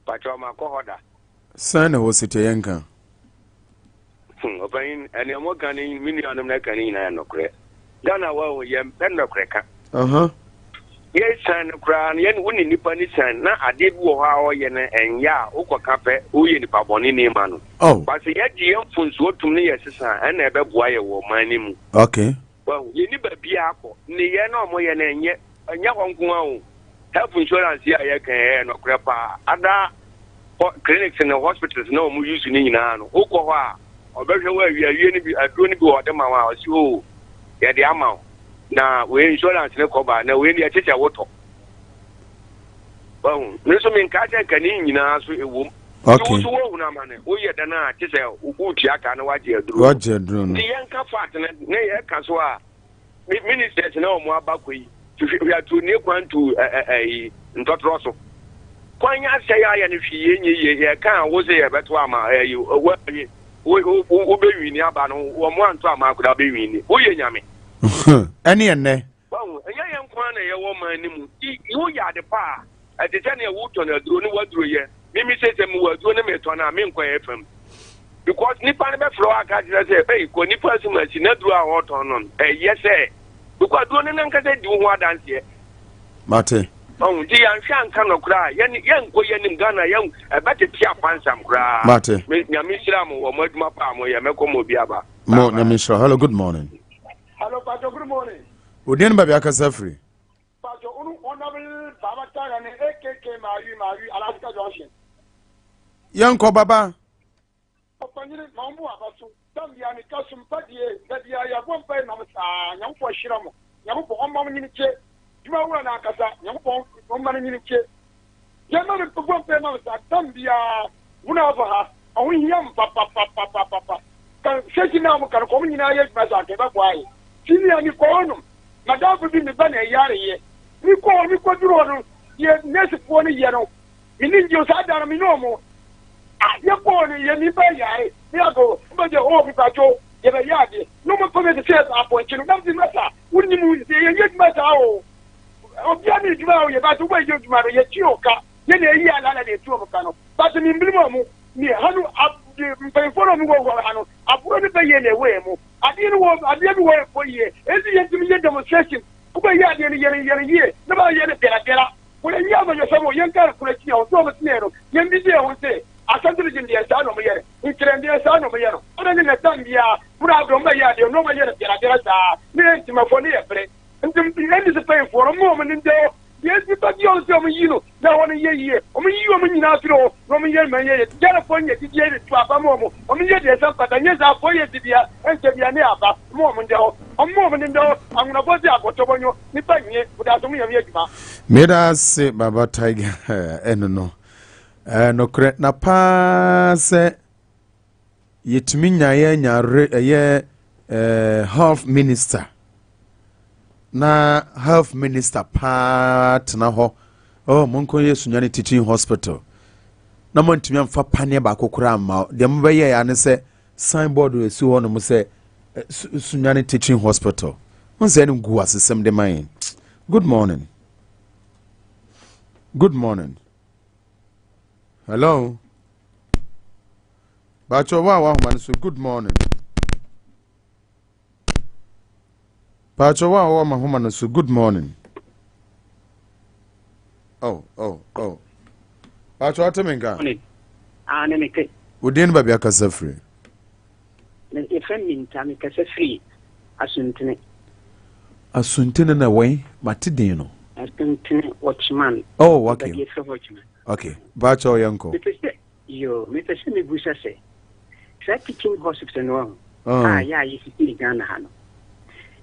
Mpakyɛ makɔ hɔ da. Sɛn na ɛhɔ si teɛ yɛnka? Ɔpanyin, ɛnea moka ne me nuanom no ka ne nyinaa yɛ nokorɛ. Ghana wa o yɛmpɛ nnɔkorɛ ka. Uh-huh. Yɛsan no koraa no yɛne wo ne nipa no san na adeɛ bi wɔ hɔ a ɔyɛ no ɛnyɛ a wokɔka pɛ woyɛ nipa bɔne ni ma no. Oh. But sɛ yɛgye yɛn mfonsoɔ tum ne yɛsesa a ɛna ɛbɛboa yɛ wɔ ɔman no mu. Okay. Wahu, yɛnni baabiara kɔ. Nneyɛɛ no a wɔyɛ no ɛnyɛ, ɛnyɛ hɔ nko ara o. Health insurance yi a yɛka yi, ɛyɛ nɔkorɛ paa. Ada hɔ, clinics ne hospitals na wɔn use no nyinaa no, wokɔ hɔ a, ɔbɛhwɛ wo awie, awie no bi, aduro no bi wɔ ɔde ma wo a, ɔse o, yɛde ama wo. Na wei insurance no kɔba, na wei deɛ ɛte sɛ wotɔ. Wahu, me nso menkaa sɛ nka ne nyinaa so ɛwom. Nti wo Okay. so wohunu amane, woyɛ dɛn a te sɛ wotua ka na woagye aduro no. Wagye aduro no. Nti yɛnka fact no na yɛka so a, ministers na wɔn aba kɔ yi, hwɛ atuonie kwan tu ɛyi ntɔtorɔ so. Kwan yɛ asɛe ayɛ no hwee yɛ nyɛ yie, yɛka a wo sɛ yɛbɛto ama ɛyi wo wobɛwini aba no, wɔn anto ama koraa wobɛwini. Woyɛ nyame. Ɛne ɛnnɛ. Wahu, ɛnyɛ yɛn nko ara na yɛwɔ ɔman no mu. Nti woyɛ ade pa a, ɛte sɛ nea wotɔn aduro ne w'aduro yɛ. Mimi sei sɛ mewɔ aduro ne metɔn a, menkɔ FM. Because nipa no bɛfrɛ wo aka akyerɛ sɛ, ei, kɔ nipa asumasi, n'aduro a ɔretɔn no, ɛyɛ sɛ. Because aduro no nankasa di wo ho adanseɛ. Mate. Wahu, nti yɛanhwɛ anka nɔkorɛ a, yɛn, yɛnkɔ yɛn anim Ghana, yɛn, ɛbɛtete apansam koraa. Mate. Me, Nyame nhyira mo wɔ mo adwuma pa a moyɛ, mɛkɔ ma obi aba. Mo, Nyame nhyira. Hello, good morning. Hello, Pastor. Good morning. Odin no baabi akasa firi. Pastor, unu Honorable Baba Tara ne AKK Mayu Mayu Alaska Junction. Yɛnkɔ baba. Ɔpanyini ma ɔmo aba so. Tam bia ne ka so mpa die da bia yɛbɔ mpa yi ma mo saa. Nyankopɔn hyira mo. Nyankopɔn ɔmma mo nyini kye. Dwuma wura no ankasa Nyankopɔn ɔmma no nyini kye. Yɛma no bɔ mpae ma no saa tam biara. Mo na ɔfo ha, ɔho hia mo papapapapapa. Ka sɛsi na ɔmo ka no kɔ ɔmo nyinaa yɛ adwuma saa anka ɛbɛboa yɛ. Senior me kɔ hɔ nom, madamfo bi me ba na ɛyare yɛ. Me kɔ hɔ, me kɔ duru hɔ no, deɛ nurse foɔ no yɛ no, me ni ngye o, saa da no me ne ɔmo. Ah, yɛ kɔ hɔ no, yɛ me ba yare, me akɔ, ɔmo bɛ oh me patwo, yɛ bɛ yɛ adeɛ. Na ɔmo fa me te sɛ apɔnkye no, na me se masa, wo nim, yɛ nyɛ adwuma saa o. Obia ne adwuma a ɔyɛ but wobɔ yɛ adwuma no yɛtua wo ka yɛ na ɛyi alala na ɛtua ɔmo ka no but me mbirim ɔmo me ha no mpanyinfoɔ no ɔmo wɔ hɔ ha no aburo no bɛyɛ na ɛwɔ yɛ mo adeɛ no wɔ adeɛ bi wɔ ɛkɔ yie ɛnti yɛ ntumi yɛ demonstration wobɛ yɛ adeɛ no yɛ no yɛ no yie na ba yɛ no biara biara wɔn yɛ amanyɔsɛm o yɛn ka no kora kyia wɔn sɛ ɔmo teɛ no yɛn bi yɛ ho sɛ Asante region deɛ saa na ɔmo yɛ no nkyerɛ deɛ saa na ɔmo yɛ no ɔna ne na tam biara muna abirɛ ɔmo bɛ yɛ adeɛ no ɔmo yɛ no biara biara saa ne yɛ ntimafoɔ ne yɛ bere Nti NDC mpanyinfoɔ no mo wɔn ndɛ hɔ deɛ nti ba bi a wɔn sɛ wɔn yi no na hɔ no yɛ yie wɔn yi wɔn nyinaa firi hɔ na wɔn yɛ ma yɛ yɛ Ghanafoɔ nyɛ gyidie de to aba ma wɔn wɔn yɛ deɛ ɛsɛ mfata nyɛ saa 4 years bia ɛnkyɛ bia ne aba mo wɔn ndɛ hɔ wɔn mo wɔn ndɛ hɔ anwonafoɔ sɛ akɔtɔbɔnyɔ nipa nye modaso mo yɛ mo yɛ adwuma. Meda ase Baba Tiger ɛno no nokorɛ na paa sɛ Yɛtumi nyaeɛ nya re ɛyɛ eh, health minister na health minister paa tena hɔ oh monkɔ yɛ Sunyani teaching hospital na moantumi amfa paneɛ baako koraa amma deɛ mobɛyɛ ya ne sɛ signboard ɛsi hɔ nom sɛ eh, Sunyani teaching hospital ho sɛ no gu asesɛm de ma yɛn. Good morning. Good morning. Hello. Bacho wa wa homa no so good morning. Bacho wa wa ma homa no so good morning. Oh oh oh. Bacho ate me nka. Ah ne me te. Odin no baabi akasa firi. Yɛfrɛ me Minta mekasa firi Asuntene. Asuntene na wɛn mate din no. Asuntene Watchman. Oh okay. Baabi yɛfrɛ Watchman. Okay. Bacho yɛnkɔ. Mepɛ sɛ Yoo, mepɛ sɛ mebusa sɛ, saa teaching hospital no wahu, a yɛ a yɛsisi ne Ghana ha no,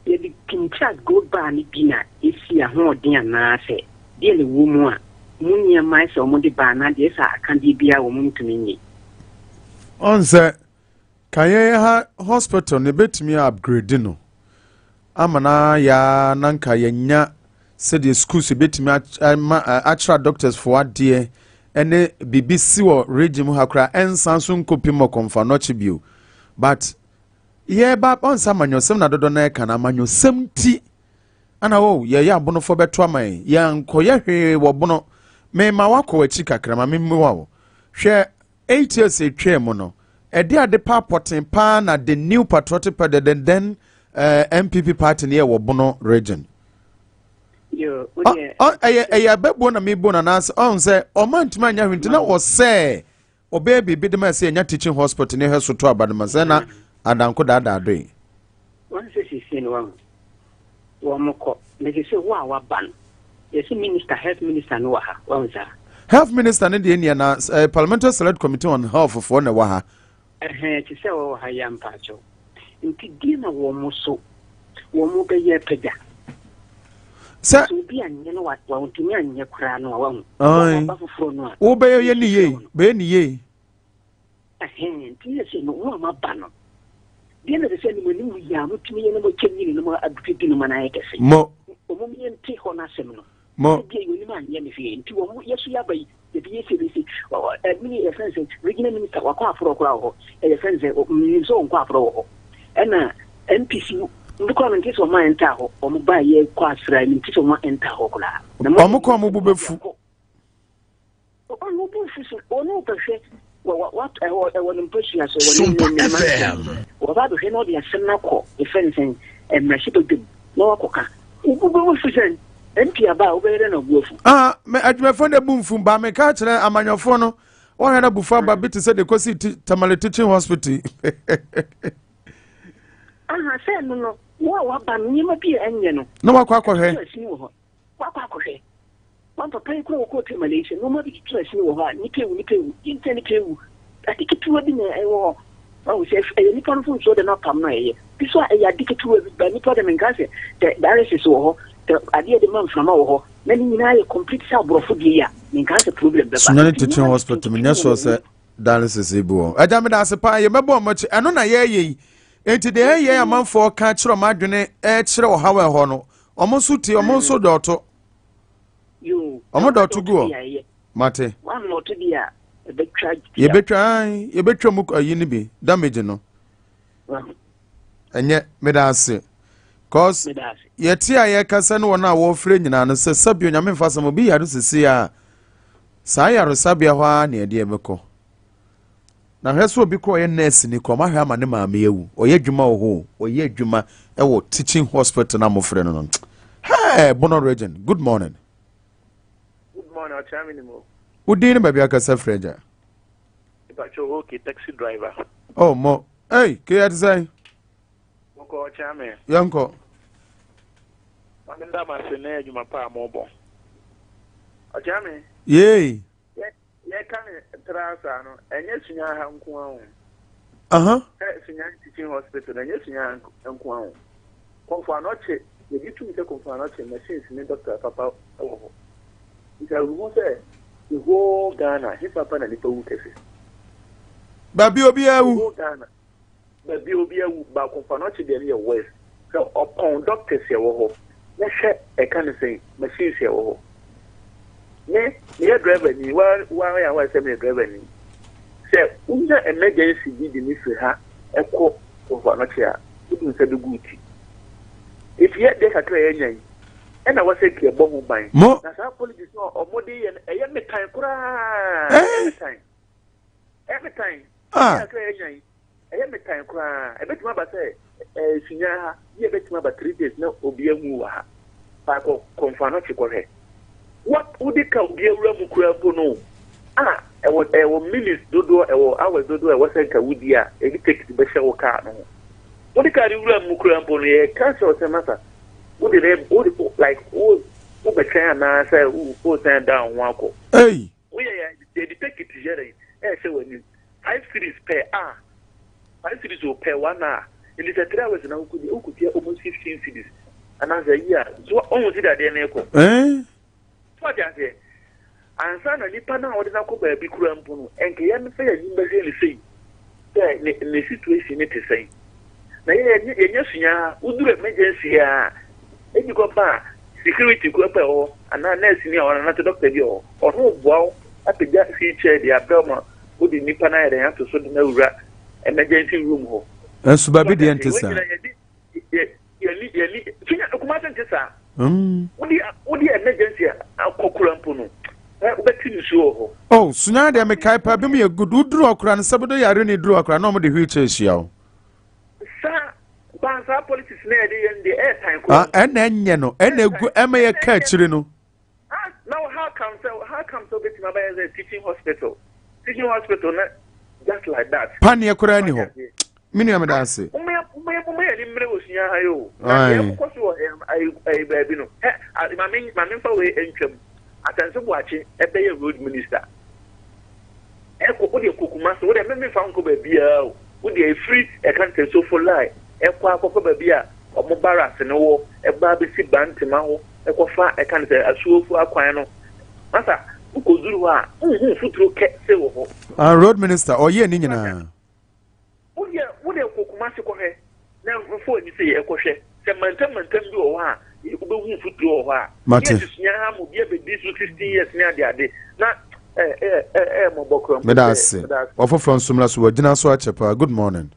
yɛde Kinchas gold bar no bi na ɛsi ahoɔden anaa sɛ deɛ na ɛwɔ mu a mu nneɛma sɛ wɔde ba anaa deɛ sɛ akadeɛ biara wɔn ntumi nye? Ɔn sɛ Ka yɛn ha hospital no yɛbɛtumi a upgrade no ama no ayɛ ara na nka yɛnya sɛdeɛ schools yɛbɛtumi ama akyerɛ doctors foɔ adeɛ ɛne biribi si wɔ region mu ha koraa ɛnsan so nkɔpi mɔkɔmfa nɔkye bio but yɛba ɔnsa amanyɔsɛm na dodo na ɛka no amanyɔsɛm ti ana o yɛyɛ abonofoɔ bɛto ama yɛn yɛnkɔyɛ hwee wɔ bono mema wakɔ akyi kakra ma memmoa wo hwɛ 8 years atwaa mu no, ɛde ade pa pɔten paa na the New Patriotic Party, the then eh, NPP party no yɛ wɔ Bono region. Ɛyɛ ɛyɛ abɛbuo na mebuo no anaasɛ ɔn sɛ ɔma ntumi anyɛ hwee nti na ɔsɛ ɔbɛyɛ biribi de ma ɛsɛ yɛnya teaching hospital ne hwɛ so to aba no ma sɛ na adanko daadaa do yi. Wɔn sɛ sisi no wɔn wɔn kɔ na sisi wo a waba no yɛsɛ minister health minister no wɔ ha wɔn saa. Health minister no deɛ nea na eh, parliamentary select committee on health foɔ na ɛwɔ ha. Ɛhɛn te sɛ wɔwɔ ha yi ampaakyɛw nti deɛ na wɔn so wɔn bɛyɛ apagya. Sɛ obi anyɛ no wɔntumi anyɛ koraa no a wahu. Wɔba foforɔ no a. Wobɛyɛ yɛ ne yie bɛyɛ ne yie. Ɛhɛn nti yɛ sɛ no wɔn a maba no deɛ na ɛsɛ sɛ no anim yɛ a motumi yɛ no mo kyɛ nyini no mo adwedwe no ma no ayɛ kɛse. Mo. Wɔn yɛ nte hɔ no asɛm no. Mo. Ebi a yɛn anim anyɛ no hwee nti wɔn yɛ so yɛ aba yi. Yɛde yɛ sɛ bɛsi ɛmini yɛfrɛ no sɛ regional minister wakɔ aforɔ koraa wɔ hɔ ɛyɛ fɛn sɛ menim sɛ ɔnkɔ aforɔ wɔ hɔ ɛna MPC bi koraa mente sɛ ɔma ɛntaa hɔ ɔmo baa yɛ kɔ asra mente sɛ ɔma ɛntaa hɔ koraa ɔmo kɔ ɔmo bo bɛfu ɔmo bo fu so ɔno bɛhwɛ ɛwɔ ne mpasua so ɛwɔ ne ne ne wɔba abɛhwɛ na ɔde asɛm no akɔ yɛfrɛ no sɛn mmarahyɛbadwam na wakɔka wobɛwu sɛn MP aba a wobɛyɛ dɛ na ɔbo afu. Ah, me adwumayɛfoɔ no bu mfu ba meka kyerɛ amanyɔfoɔ no wɔhwɛ no abufu aba bi te sɛ de kɔsi Tamale Teaching Hospital. Aha sɛ no no wo a waba no nneɛma bi a ɛnyɛ no. Na wakɔ akɔhwɛ. Wakɔ akɔhwɛ. Wɔn papa yi kura wɔkɔɔ Tamale yi sɛ nneɛma bi tutu asini wɔ hɔ a nipa ewu nipa ewu yɛntia nipa ewu ade ketewa bi na ɛwɔ hɔ. Wahu sɛ ɛyɛ nipa no mfomsoɔ de no apam no a ɛyɛ. Bi so a ɛyɛ ade ketewa bi ba nipa de menka sɛ sɛ dialysis wɔ hɔ, sɛ adeɛ de ma mframa wɔ hɔ na ne nyinaa yɛ complete sɛ aborɔfo deɛ yi a menka sɛ problem bɛba. Sunyani Teaching Hospital menyɛ sure sɛ dialysis yi bi wɔ. Agya meda ase paa yɛ mɛbɔ ɔmo akyi ɛno na yɛyɛ yi nti deɛ ɛyɛ amanfoɔ ka kyerɛ ɔmo adwene ɛkyerɛ ɔhaw ɛhɔ no ɔmo nso tie ɔmo nso dɔɔto ɔmo dɔɔto gu hɔ mate. Yɛbɛtwa ae yɛbɛtwa mu ayi no bi damage no ɛnyɛ meda ase cause yɛte a yɛkasa ne wɔn a wɔfrɛ nyinaa no sɛ sɛbi onyame mfa sɛm obi yare sisi a saa yaresabea hɔ ara na yɛde ɛbɛkɔ na hwɛ sɛ obi kɔ ɔyɛ nurse ni kɔ ɔmahwɛ ama ne maame awu ɔyɛ adwuma wɔ hɔ ɔyɛ adwuma ɛwɔ teaching hospital na mofrɛ no no hey Bono region good morning Good morning, ɔkyerɛ me nim o. Wo din ne baabi akasa firi agya? Ìpàtjọ okay taxi driver. Oh mo, hey, ke yɛ te sɛn? Mokɔ ɔkyerɛ me. Yɛnkɔ. Maame nda ma se ne adwuma pa a mobɔ. Ɔkyerɛ me. Yee. Yɛka ne tra saa no, ɛnyɛ sunya ha nko ara o. Aha. Sɛ Sunyani Teaching Hospital no, ɛnyɛ Sunyani nko ara o. Komfo Anokye, yɛgye tom sɛ Komfo Anokye machines ne doctor papa wɔ hɔ. Nti awerɛho sɛ the whole Ghana, hefa pa na nipa wu kɛse? Baabi obiara wu. The whole Ghana. Baabi obiara wu, ba Komfo Anokye deɛ no yɛ worse. Sɛ ɔpɔn doctors ɛwɔ hɔ, na hwɛ ɛka ne sɛn, machines ɛwɔ hɔ. Me, meyɛ driver ni, wa, wa yɛ aware sɛ meyɛ driver ni. Sɛ wonya emergency bi de me firi ha kɔ Komfo Anokye a, wode nsa bɛgu wo ti. Enti yɛ deɛ kakra a yɛanya yi, ɛna wɔ sɛ nka yɛbɔ ho ban. Mo. Na saa politics no a wɔde yɛ no, ɛyɛ me tan koraa. Ɛyɛ me tan. Ɛyɛ me tan. Ah. Yɛ kakra a yɛanya yi. Ɛyɛ me tan koraa. Ɛbɛtumi aba sɛ ɛɛ Sunya ha bi a ɛbɛtumi aba 3 days na obi ahu wɔ ha. Baakɔ Komfo Anokye kɔhwɛ. What wode ka obi awura mu koraa mpo no a ɛwɔ ɛwɔ minutes dodoɔ ɛwɔ hours dodoɔ ɛwɔ sɛ nka wodi a ɛde ticket bɛhyɛ wo car no ho. Wode car no wura mu koraa mpo no yɛka kyerɛ wo sɛ masa wode ne wode like wo wobɛtwɛn anaasɛ wosan da wo ho akɔ. Ei. Woyɛ yɛ yɛde ticket yɛ dɛn ɛhyɛ w'anim 5 cedis per hour 5 cedis o per 1 hour nti sɛ 3 hours na wokɔdi wokɔtua almost 15 cedis anaasɛ ayi a so ɔhu sɛ adeɛ no rekɔ. Eh? So ate aseɛ ansa na nipa no a wɔde no akɔ baabi koraa mpo no ɛnka yɛn fɛ yɛn anim bɛhwɛ no sei sɛ ne ne situation no te sɛn na yɛ yɛnyɛ sua woduru emergency a ebi kɔ ba a security kura pɛ wɔ hɔ anaa nurse ni a ɔno anaasɛ doctor bi wɔ hɔ ɔno boa wo apagya wheelchair de abrɛ ma wode nipa no ayɛ dɛn ato so de no awura emergency room hɔ. Nso baabi deɛ nte saa. Yɛni yɛni finya Kumasi nte saa. Wode wode emergency akɔ kura mpo no wobɛte nsuo wɔ hɔ. Oh sunya deɛ mekae paa bi mu yɛ good woduru hɔ koraa no sɛ bɛdɔ yare ne duru hɔ koraa na wɔde wheelchair hyia wo. Saa bansa. politics na yɛde yɛ no deɛ ɛyɛ tan koraa. Ah, ɛna ɛnyɛ no, ɛna egu ɛma yɛ ka akyire no. Ah, now how come sɛ how come sɛ obetumi abɛyɛ sɛ teaching hospital, teaching hospital na just like that. Paneɛ koraa ni hɔ. Me nua meda ase. Mo yɛ mo yɛ mo yɛ ni mmerɛ wɔ sua ha yi o. Na deɛ ɛkokɔ so wɔ ɛyi ɛyi baabi no. Hɛ maame maame nfa wei ntwam. Atɛnso Boakye ɛbɛyɛ road minister. Ɛkɔ wo deɛ kɔ Kumasi wo deɛ me me nfa nkɔ baabiara o. Wo deɛ efiri ɛka ne sɛ Sofo line ɛkɔ akɔfa baabi a ɔmo barracks no wɔ ɛba abɛsi Bantama hɔ ɛkɔfa ɛka ne sɛ Asuofo akwan no. Masa wokɔduru hɔ a wonhu mfuturo kɛ se wɔ hɔ. Ah road minister ɔyɛɛ ne nyinaa. Wo deɛ wo deɛ kɔ Kumasi kɔhwɛ na nkurɔfoɔ ani sɛ yɛkɔhwɛ sɛ mantam mantam bi wɔ hɔ a wobɛhu mfuturo wɔ hɔ a. Mate. Yɛ susua ha ma obi abɛdi so 16 years ne ade ade na ɛ ɛ ɛ ɛ mɔbɔ kora mpo Meda sɛ ase. meda ase. Ɔfoforɔ nso mmra so wagyina so akyɛ paa. Good morning.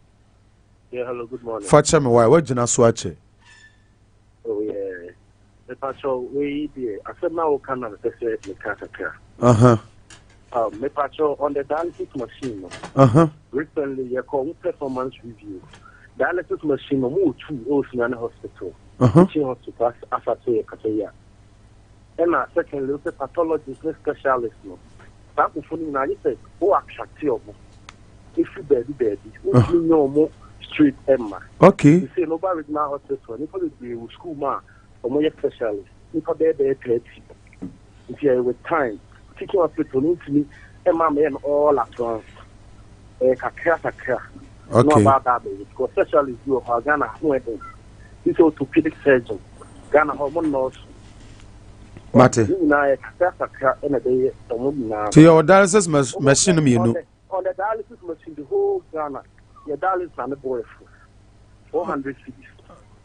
Yeah, hello, good morning. Fa kyɛ me wae wagyina so akyɛ. Oh yeah. Mepakyɛw wei deɛ asɛm na woka na mepɛ sɛ meka kakra. Uh-huh. Mepakyɛw on the dialysis machine no. Uh-huh. Recently yɛkɔ ɔmo performance review. Dialysis machine no ɔmo wɔ two ɛwɔ Sunyani hospital. Uh-huh. Teaching hospital asase yɛ kasa yi a. Ɛna secondly wosɛ pathologist ne specialist no. Saa nkurɔfoɔ no nyinaa gye sɛ wo attract ɔmo. Ɛfiri baabi baabi. Wontumi nyɛ ɔmo straight ɛmma. Okay. Sɛ no ba regional hospital nipa bebree wɔ school mu a ɔmo yɛ specialist nipa bɛyɛ bɛyɛ 30 nti ɛyɛ with time teaching hospital no ntumi ɛma mɛyɛ no all at once ɛyɛ kakra kakra na ɔba aba abɛyɛ because specialist bi wɔ hɔ a Ghana ho ɛden bi sɛ orthopedic surgeon Ghana hɔ ɔmo nnɔɔso. Mate. Ne nyinaa yɛ kakra kakra ɛna ɛbɛyɛ ɔmo nyinaa. Ti yɛ wɔ dialysis machine mmienu. On the dialysis machine the whole Ghana yɛ dialysis na ne boy fo 400 cedis.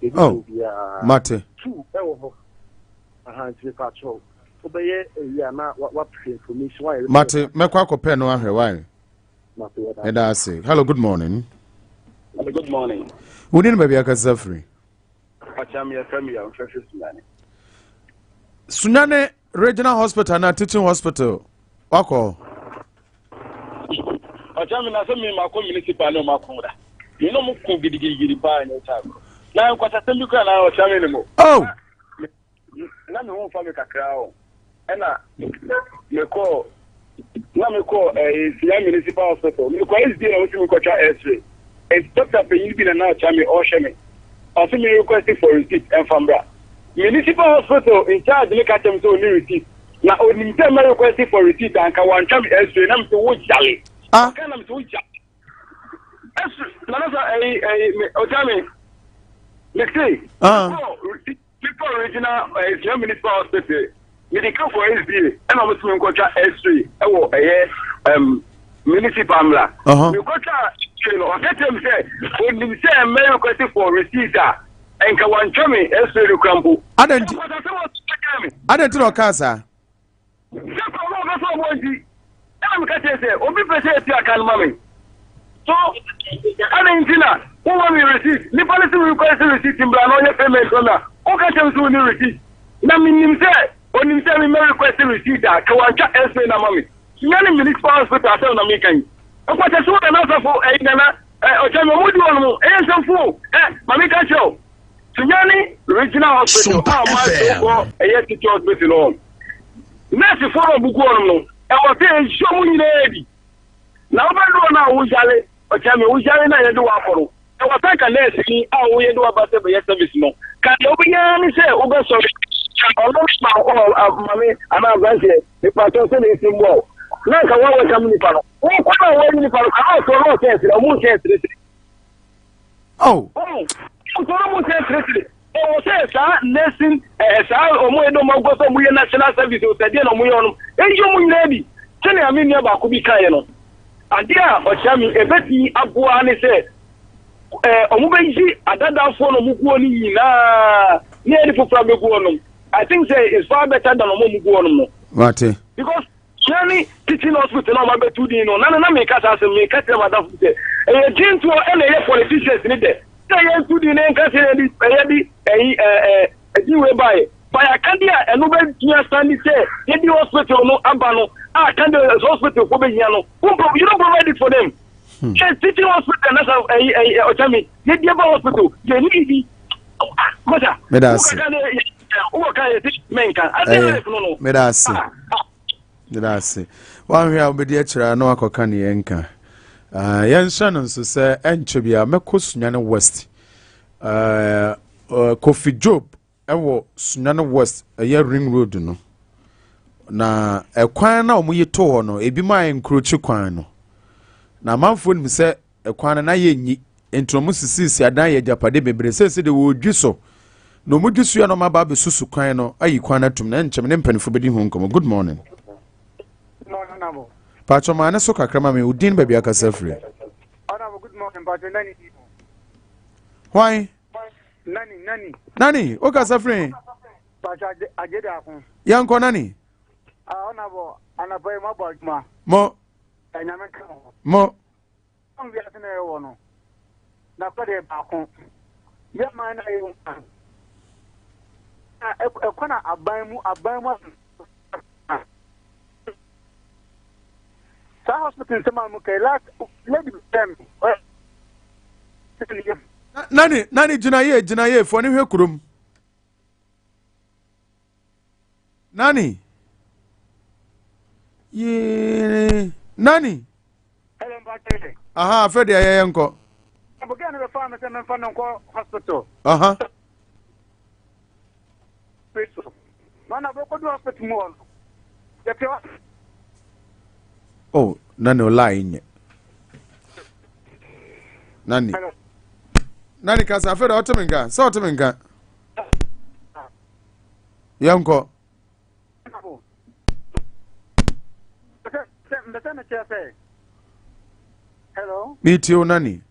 Ebi Oh, obiara. mate. Two ɛwɔ hɔ. Aha nti mepa kyɛw. Wobɛyɛ eyi a na wa pre information wa yɛ. Mate, mɛkɔ akɔpɛ no ahwɛ why. Mate yɛ da. Ɛda ase. Hello, good morning. Hello, good morning. Wo din baabi akasa firi? Ɔkyɛm yɛfrɛ me Yaw mfrɛfrɛ Sunyani. Sunyani Regional Hospital na Teaching Hospital wakɔ. Ɔkyɛm mi na sɛ mi ma kɔ municipal ne ɔmo akɔ da. Mi na ɔmo ko gidigidigidi paa nyɛ kyɛ agorɔ. Na nkwasasɛm bi kura na ɔkyɛm mi ne mo. Oh. Na me ho nfa mi kakra o. Ɛna mekɔɔ na mekɔɔ ɛɛ eh, Sunyani Municipal Hospital. Mekɔ SDA na wɔsi mekɔtwa X-ray. Nti dɔkta panyin bi na na ɔkyɛ me ɔrehwɛ me. Ɔse me request for receipt ɛmfa mbra. Municipal hospital in charge ne ka kyerɛ me sɛ ɔnni receipt. Na onim sɛ mɛ request for receipt a anka wantwa me x-ray na mese wo yale. Ah. Ɔka na mese wo yale. X-ray na na sɛ ɛyi ɛyi me ɔkyɛ me. Mese. Ah. Mekɔɔ Regional Sua Municipal Hospital, mede ka kɔɔ SDA ɛna wɔn sɛ menkɔtwa X-ray ɛwɔ ɛyɛ um, municipal mmra. Mekɔtwa X-ray no, ɔka kyerɛ me sɛ onim sɛ mɛ request for receipt a nka wantwa me X-ray no kura mpo. Adɛn nti na ɔkaa saa? Sɛ nkurɔfoɔ pɛ sɛ wɔbɔ nti, ɛna meka kyerɛ sɛ, obi pɛ sɛ ɛtua ka no ma me. So, adɛn nti na wowɔ me receipt? Nipa no sɛ request receipt mbra na ɔnyɛ payment ma me a, woka kyerɛ me sɛ wonni receipt. Na menim sɛ onim sɛ memmɛ request receipt a, ka wantwa x-ray no ama me. Sunyani ne municipal hospital asɛm na meka yi. Nkwatɛso wɔ Nana Asafo ɛyi Nana ɔkyɛ me ɔmo di hɔ nom, ɛyɛ nsɛmfo o. Ɛ, ma meka kyerɛ wo. Sunyani Regional Hospital a ɔmo ase wokɔ ɛyɛ City Hospital no hɔ. Nɛɛsefoɔ no a wɔgu hɔnom no, ɛwɔ sɛ yɛyi wɔn nyinaa adi. Na wobɛdu hɔ no a woyare, ɔkyɛ me, woyare no a yɛde wo akɔ no, ɛwɔ sɛ anka nɛɛseni a woyɛ de wo aba sɛ bɛyɛ service no, ka deɛ wobɛyɛ ara ne sɛ wobɛsɔre ɔno no ma ɔ mame anaa aberanteɛ, mepakyɛw sɛ na ɛsi mmoa wo. Na anka woawɛkam nipa no. Wokɔ no a woayi nipa no, ka na ɔsɔre na ɔsɛ ɛsere, ɔmo nhyɛ ɛseresere. Oh. Oh, ɔsɔre ɔmo nhyɛ ɛseresere. Ɛwɔ sɛ saa nursing ɛɛ saa ɔmo yɛ dɛ ɔmo agɔ sɛ ɔmo yɛ national service o sɛ deɛ na ɔmo yɛ ɔnom eyi ɔmo nyinaa bi sɛnea me nua baako bi kaeɛ no adeɛ a ɔkyerɛ me ebetumi aboa ne sɛ ɛɛ ɔmo bɛyi adadafoɔ na ɔmo gu hɔ no nyinaa ne yɛde foforɔ abɛgu hɔnom I think sɛ it's far better than ɔmo ɔmo gu hɔnom no. Mate. Because Suani Teaching Hospital na ɔmo abɛto din no na na meka saa asɛm meka kyerɛ madamfo bi sɛ ɛyɛ dintoɔ ɛna ɛyɛ politicians ne dɛ sɛ yɛnto din na yɛnka sɛ yɛde ɛyɛ de ɛyi ɛɛ ɛdin wei baeɛ by akadeɛ a ɛno bɛtumi asan de sɛ yɛde hospital no aba no a akadeɛ hospital fo bɛhia no you don't provide it for them. Sɛ teaching hospital na sa ɛyi ɛyi ɔkyɛ mi yɛde aba hospital yɛn ni bi. Masa. Meda ase. Wowɔ ka yɛ ti menka. Ade no no. Meda ase. Meda ase. Wanhwɛ a wobɛdi akyire a na wakɔka ne yɛnka. Uh, yɛnhyɛ no nso sɛ ɛnkyɛ bia mɛkɔ Sunyani West. Uh, uh, Kofi Job ɛwɔ Sunyani West ɛyɛ Ring Road no. Na ɛkwan na wɔn yi to hɔ no ebi mu ayɛ nkurokyi kwan no. Na amanfoɔ nim sɛ Ɛkwan no na yɛnyi, nti wɔn sisiisi adan yɛ agyapade bebree. Seesei de wɔredwi so, na wɔn dwi so yɛ na wɔn aba abɛsusu kwan no, ayi kwan no atum, na ɛnkyɛ me ne mpanimfoɔ bɛdi ho nkɔmmɔ. Good morning. Morning, Honorable. Paatwɔ maa ne so kakra ma me, wo din baabi akasa firi. Honorable, good morning, Paatwɔ Nani. Hwan? Nani, Nani. Nani, wo kasa firi? Paatwɔ Agye Daako. Yɛnkɔ Nani. Ah, Honorable, anapa yi mo abɔ adwuma. Mo. Ɛnyame nka mo. Mo. Ɔn wiase na yɛwɔ no, n'apɛdeɛ baako. Yɛ man na yɛwɔ man. Na ɛkɔ na aban mu aban mu saa hospital nsɛm a mu kɛ last lady bi bɛn mi. Nani nani gyina yie gyina yie fɔ ne hwɛ kurom. Nani. Yee nani. Hello, Mpakyɛ. Aha, afɛ deɛ yɛyɛ nkɔ. Abogya no bɛfa me sɛ memfa no nkɔ hospital. Aha. Hospital. Na na bɛkɔdu hospital mu hɔ no. Yɛte hɔ. Oh, nani ɔlaa nyɛ. Nani. Nani kasa afɛ deɛ ɔte me nka. Sɛ ɔte me nka. Yɛnkɔ. Mpɛsɛ mekyerɛ sɛ hello. Metie wo nani.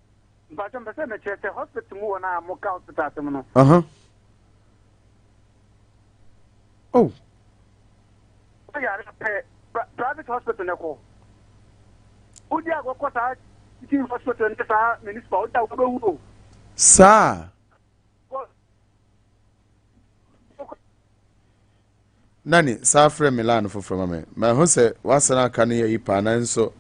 Mpatwɔ mpɛsɛ mekyerɛ sɛ hospital mu wɔ no a moka hospital asɛm no. Uh-huh. Oh. Yare pɛ private hospital na ɛkɔ. Wodi akɔkɔ saa teaching hospital ne saa municipal wodi akɔbɛwu o. Saa. Nani, saa frɛ me line foforɔ ma me. Mahu sɛ w'asɛn aka no yɛ yi paa nanso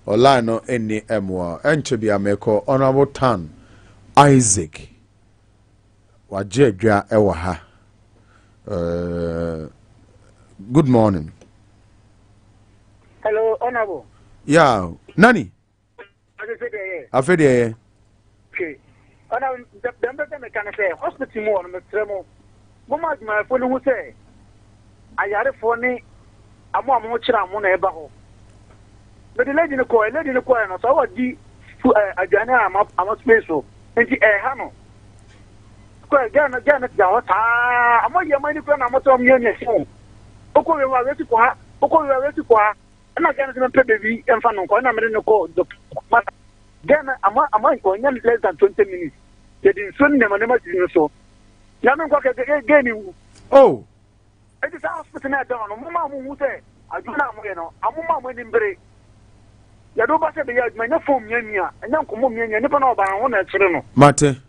ɔline no nni mmoa. Ɛnkyɛ bia mekɔ Honorable Tan Isaac. Wagye adwa ɛwɔ ha. Uh, good morning. Hello, Honorable. Yeah, Nani. Afei deɛ ɛyɛ. Okay. Ɔna dɛm bɛ sɛ meka no sɛ hospital mu hɔ no mesrɛ mo moma adwumayɛfoɔ no hu sɛ ayarefoɔ ne amo a mo kyerɛ amo na ɛba hɔ. Mede lady no kɔɛ lady no kɔɛ no sɛ ɔwɔ fu ɛ aduane a ama ama space so nti ɛha no. Kɔɛ gɛɛ no gɛɛ no tena hɔ saa amo yɛ mo ani kura na mo sɛ ɔmo yɛ nyɛ fon. Okɔ wei hɔ a wei si kɔ ha okɔ wei hɔ a wei si kɔ ha. Ɛna gɛn no sɛ mempɛ baabi mfa no nkɔ ɛna mede no kɔ dɔkta masa gɛn no ama ama ɔnyɛ less than 20 minutes yɛde nsuo ne nneɛma nneɛma sisi no so na menkɔ kɛ gɛn no wu. Oh. Eti saa hospital na ɛda hɔ no moma mo hu sɛ adwuma no a moyɛ no amoma mo ani mbere yɛde wo ba sɛ bɛyɛ adwuma ɛnyɛ fon miamia ɛnyɛ nkɔmmɔ miamia nipa na ɔba ho na ɛkyerɛ no. Mate.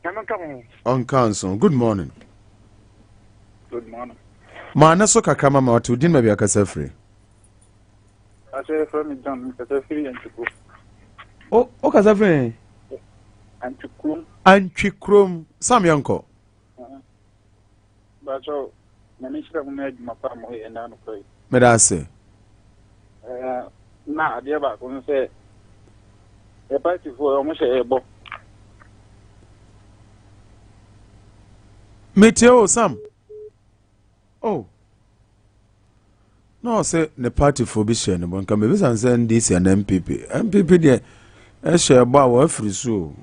Nyame nka mo ho. Ɔnka nso. Good morning. Good morning. Maa ne so kakra ma ma ɔte odin baabi akasa firi. Ase yɛfrɛ me John, mekasa firi Antwikurom. O, o kasa firi? Antwikurom. Antwikurom. Sam yɛnkɔ. Bàtchɔ, Nyame nhyira mo ne adwuma pa a moyɛ ɛnɛ anɔpa yi. Meda ase. Na adeɛ baako no sɛ, yɛ partyfoɔ wɔn hyɛ yɛ bɔ. Metie o Sam. Oh. Na ɔsɛ ne partyfoɔ bi hyɛ ne bɔ nka mebisa no sɛ NDC anaa NPP. NPP deɛ ɛhyɛ ɛbɔ a wɔafiri so o.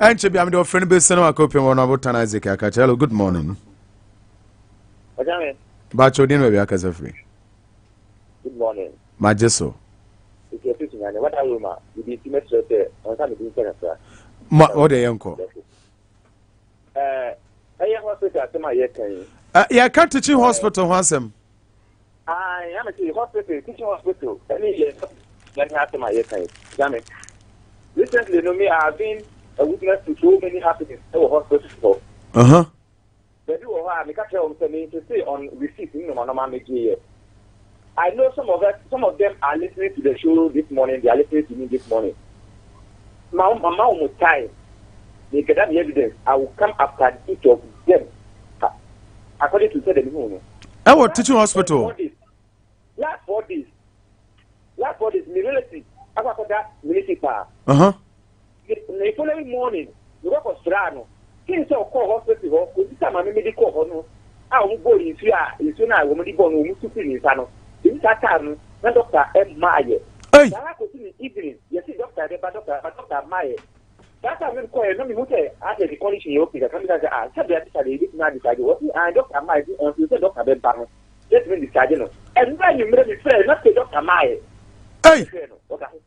Ɛnkyɛ bia mede ɔfrɛ no bɛsi no akɔpem wɔn abotan Isaac aka kyerɛ. Hello, good morning. Baakyɛ odin baabi akasa firi. Good morning. Magye so. Nti ɛfi sunyane wada room a bibi nti mɛsrɛ sɛ ɔnsa me din nkyɛ kakra. Ma ɔde yɛ nkɔ. Ɛɛ ɛyɛ hospital asɛm a yɛka yi. Yɛka teaching hospital ho asɛm. Ayi yàmi ti hospital teaching hospital ɛne yɛ yɛn asɛm a yɛka yi yàmi. Recently no me I have been a witness to so many happenings ɛwɔ hospital hɔ. Uh-huh. Baabi wɔ hɔ a meka kyerɛ wɔn sɛ me insist on receipt ne nneɛma nneɛma megye yɛ. I know some of us, some of them are listening to the show this morning. They are listening to me this morning. Ma ma wɔn time. Me gather me evidence, I will come after each of them according to sɛdeɛ mehu no. Ɛwɔ teaching hospital. Last 4 days, last 4 days, me relative akɔ akɔda municipal. The following morning, me kɔ kɔ sraa no. King sɛ ɔkɔɔ hospital hɔ, kɔsi sɛ maame mi de kɔɔ hɔ no, a wɔn bɔɔ nsuo a nsuo no a wɔn de bɔɔ no wɔn su firi ne nsa no. Ebi saa taa no na doctor ɛmma ayɛ. Saa kɔsi ne evening, yɛsi doctor ɛbɛba, doctor ɛba, doctor mma ayɛ. Saa time no mekɔɛ na mehu sɛ asɛ ne condition yɛ okay kakra, mebisa sɛ ah sɛ bia sisa deɛ yɛbɛtumi adischarge, wɔse ah doctor mmaeɛ nti until sɛ doctor bɛba no yɛtumi discharge no. Ɛnora anwummerɛ mefrɛɛ na sɛ doctor mmaeɛ. Ei! Mefrɛɛ no ɔda ho.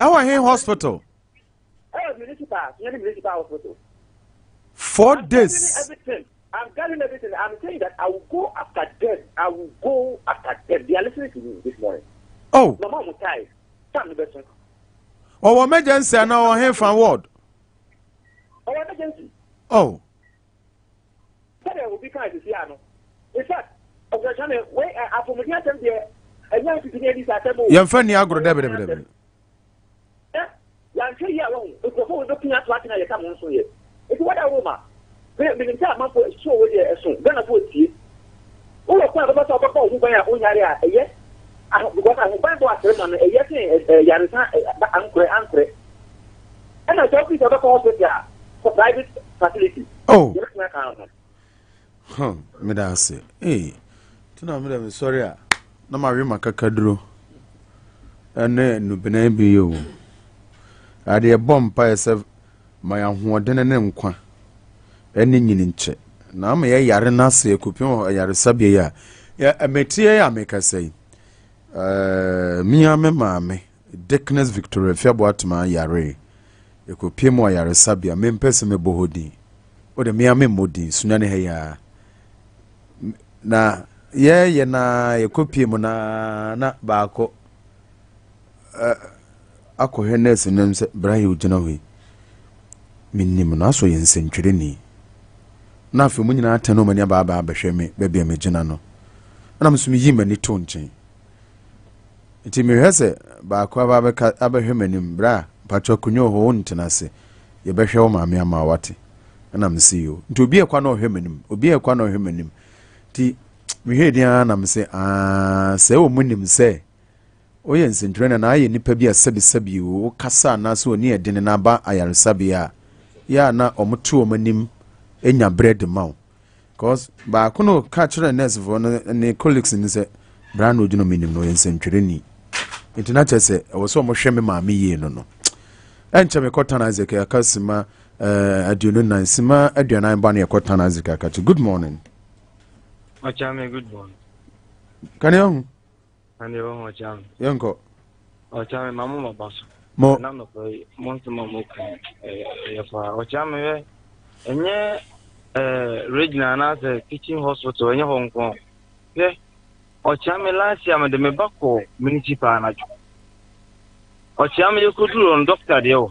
Ɛwɔ he hospital? Ɛwɔ municipal, Sunyani municipal hospital. 4 I'm days. gathering everything. I'm gathering everything. I'm saying that I will go after them. I will go after them. They are listening to me this morning. Oh. Mama mo tie. Time no bɛso. Ɔwɔ emergency anaa ɔwɔ he fa ward? Ɔwɔ emergency. Oh. Sɛdeɛ obi kaa sisi ano. In fact, ɔsrɛkyerɛ me wei ɛ apɔmuden asɛm deɛ ɛnyɛ ntutuni ani sa asɛm o. Yɛmfa nni agorɔ dɛbi dɛbi dɛbi. Ɛ yɛanhwɛ yie a wahu nkurɔfoɔ wei bɛpia ato atena yɛka mo nso yɛ. Nti wada wo ma. Me menim sɛ amanfoɔ show wei deɛ ɛso Ghanafoɔ tie. Wowɔ kwan a bɛba sɛ wobɛbɔ wo ho ban a wonyare a ɛyɛ. Aho because ahobanbɔ asrema no ɛyɛ sen ɛ ɛ yaresa ɛ ankorɛ ankorɛ. Ɛna sɛ wofii sɛ wobɛkɔ hospital a kɔ private facility. Oh. Yɛbɛtumi aka ho. Huh, meda ase. Ee, nti na meda mesɔre a na mawe makakaduro ɛne nnubena bi o. Adeɛ bɔ mpaeɛ sɛ ma yɛn ahoɔden ne nkwa ɛne nyini nkyɛ. Na ama yɛyare no ase ɛkɔpem wɔ ayaresabea yi a yɛ meteɛ a mekasa yi. Ɛɛ, mia me maame Dickness Victoria Fiaboatema yaree. Yɛkɔpie mu ayaresabea, mempɛ sɛ mebɔ hɔ din. O de mea memmɔ din, Sunyani ha yi ara. Na yɛyɛ na yɛkɔpie mu na na baako akɔhwɛ nɛɛse no sɛ bra yɛ ogyina hɔ yi. Menim no asɔ yɛ nsɛntwerɛni. Na afei mu nyinaa atɛn wɔn ani abaabaa abɛhwɛ me baabi a megyina no. Ɛna me nso meyii m'ani too nkyɛn. Nti mehwɛ sɛ baako aba abɛka abɛhwɛ m'anim, bra, mpakyɛ akonnwa wɔ hɔ, wontena ase, yɛbɛhwɛ wo maame ama wo wate. Ɛna mese yoo. Nti obi ɛkwa na ɔhwɛ m'anim, obi ɛkwa na ɔhwɛ m'anim. Nti mehwɛ din ara na mese aa sɛ wɔ mu nim sɛ woyɛ nsɛntwerɛ na ayɛ nipa bi a sɛbisɛbi o wokasa anaasɛ oni ɛdene na aba ayaresabea a yɛ a na wɔn to wɔn anim nya berɛ de ma wo. Cause baako no ka kyerɛ nursefoɔ no ne colleagues no sɛ bra na ogyina ɔmo anim no ɔyɛ nsɛntwerɛni nti na kyerɛ sɛ ɛwɔ sɛ ɔmo hwɛ me maame yie no no ɛnkyɛ mekɔ tan Isaac aka sima 24 sima 40 ba no yɛkɔ tan Isaac aka kyɛ good morning. Ɔkyame good morning. Kane ahu. Kane ahu ɔkyame. Yɛnkɔ. Ɔkyame ma mo ma ba so. Mo. Na nɔpɛ yi mo nsɛm a mo ka ɛyɛ paa ɔkyame hwɛ ɛnyɛ ɛɛ regional anaasɛ teaching hospital ɛnyɛ hɔ nko hwɛ ɔkyame last year mede me ba kɔ municipal anadwo ɔkyame yɛkɔduru hɔ no doctor deɛ wɔ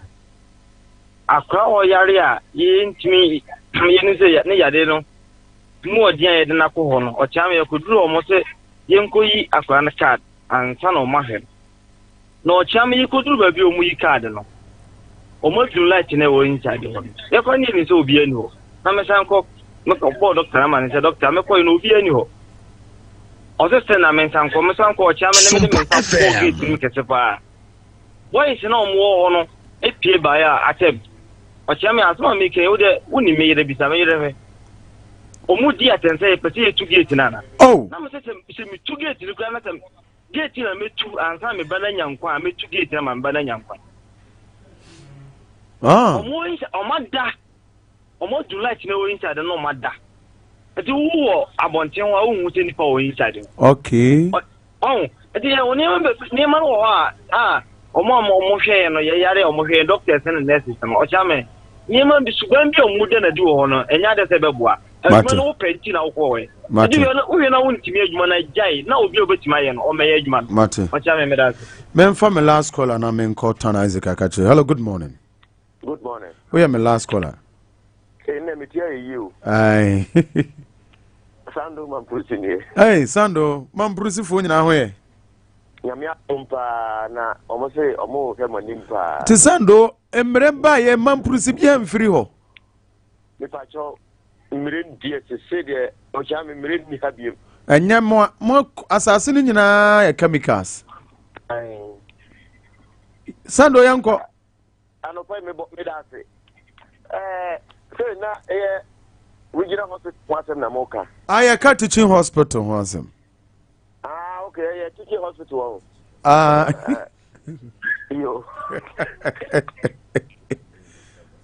akora ɔyare a yɛntumi yɛnu sɛ ne yare no mu ɔden a yɛde no akɔ hɔ no ɔkyame yɛkɔduru hɔ mo sɛ yɛnkɔyi akora no card ansa na ɔmo ahwɛ no na ɔkyea me yɛkɔduru baabi a ɔmo yi card no ɔmo adum light na ɛwɔ inside hɔ no yɛkɔ ne yɛnim sɛ obiara ni hɔ na mesan kɔ mekɔ bɔɔ doctor ama ne sɛ doctor mekɔ yi no obiara ni hɔ ɔsɛ sɛ na mensan kɔ mesan kɔ ɔkyea me ne mede me nsa bɔɔ gate no mu kɛse paa boys na ɔmo wɔ hɔ no epie baeɛ a atɛm ɔkyea me asɛm a meka yi wo deɛ wonim me yerɛ bisa me yerɛ hwɛ ɔmo di atɛn sɛ yɛpɛ sɛ yɛtu gate no ana oh. na mesɛ sɛ sɛ metu gate no koraa na sɛ gate na metu ansa me ba no anya nkwa a metu gate na ma me ba no anya nkwa ah. ɔmo nhyɛ ɔmo ada ɔmo adu light na ɛwɔ inside no ɔmo ada nti wowɔ abɔnten hɔ a wohu sɛ nipa wɔ inside hɔ okay ɔn nti yɛ nneɛma bɛ nneɛma no wɔ hɔ a a ɔmo a ɔmo hwɛ yɛn no yɛyare a ɔmo hwɛ yɛn doctors ne nurses no ɔkyɛ me nneɛma bi suban bi a ɔmo da n'adi wɔ hɔ no ɛnyɛ ade sɛ ɛbɛboa adwuma no wopɛ nti na wokɔ hɔ Mate. nti wohwɛ na wontumi adwuma no agyae na obi a obɛtumi ayɛ no ɔmmɛyɛ adwuma no Mate. ɔkyɛ me meda ase. Memfa me last caller na menkɔ Tan Isaac aka kyerɛ. Hello, good morning. Good morning. Woyɛ me last caller. Ee, na metia yɛ yie o. Aye. Sando Mampurusi nie. Hey, Sando, Mampurusifoɔ nyinaa ho yɛ. Nyame adom paa na ɔmo se ɔmo hwɛ mo anim paa. Te sɛ ndo mmerɛ baeɛ mma mpurusi biara mfiri hɔ. Mepakyɛw mmire deɛ sese deɛ ɔkyea me mmire nni ha biem. Ɛnyɛ mo a mo asase no nyinaa yɛ chemicals. Sando yɛn kɔ. Anɔpa yi mebɔ meda ase. Ɛɛ sɛ na ɛyɛ regional hospital ho asɛm na mo ka. Ah yɛka teaching hospital ho asɛm. Ah okay ɛyɛ teaching hospital hɔ. Ah. Yo.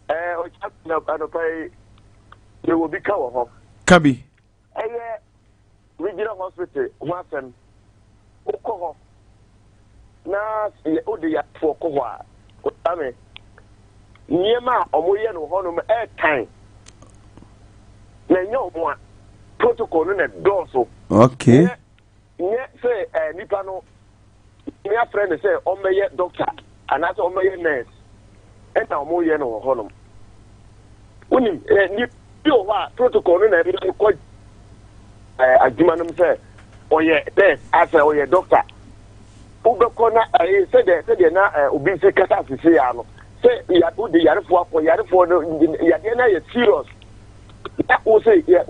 Ɛɛ ɔkyea anɔpa yi mewɔ bi ka wɔ hɔ. Ka bi. Ɛyɛ regional hospital ho asɛm. Wokɔ hɔ na wode yarefoɔ kɔ hɔ a, Kwame, nneɛma a wɔyɛ no hɔnom ɛɛtan na ɛnyɛ wɔn a protocol no na ɛdɔɔso. Okay. Nyɛ sɛ eh, nipa no ne afrɛ no sɛ ɔmmɛyɛ doctor anaasɛ ɔmmɛyɛ nurse ɛna wɔyɛ no wɔ hɔnom. Wonim, eh, ni bi wɔ hɔ a protocol no na ɛma no kɔ eh, adwuma no mu sɛ ɔyɛ nurse asɛ ɔyɛ doctor. Wobɛkɔ na eh, sɛdeɛ sɛdeɛ na eh, obi si kasa asese ya no sɛ ya, wode yarefoɔ akɔ yarefoɔ no yadeɛ no ayɛ serious na wo sɛ yɛ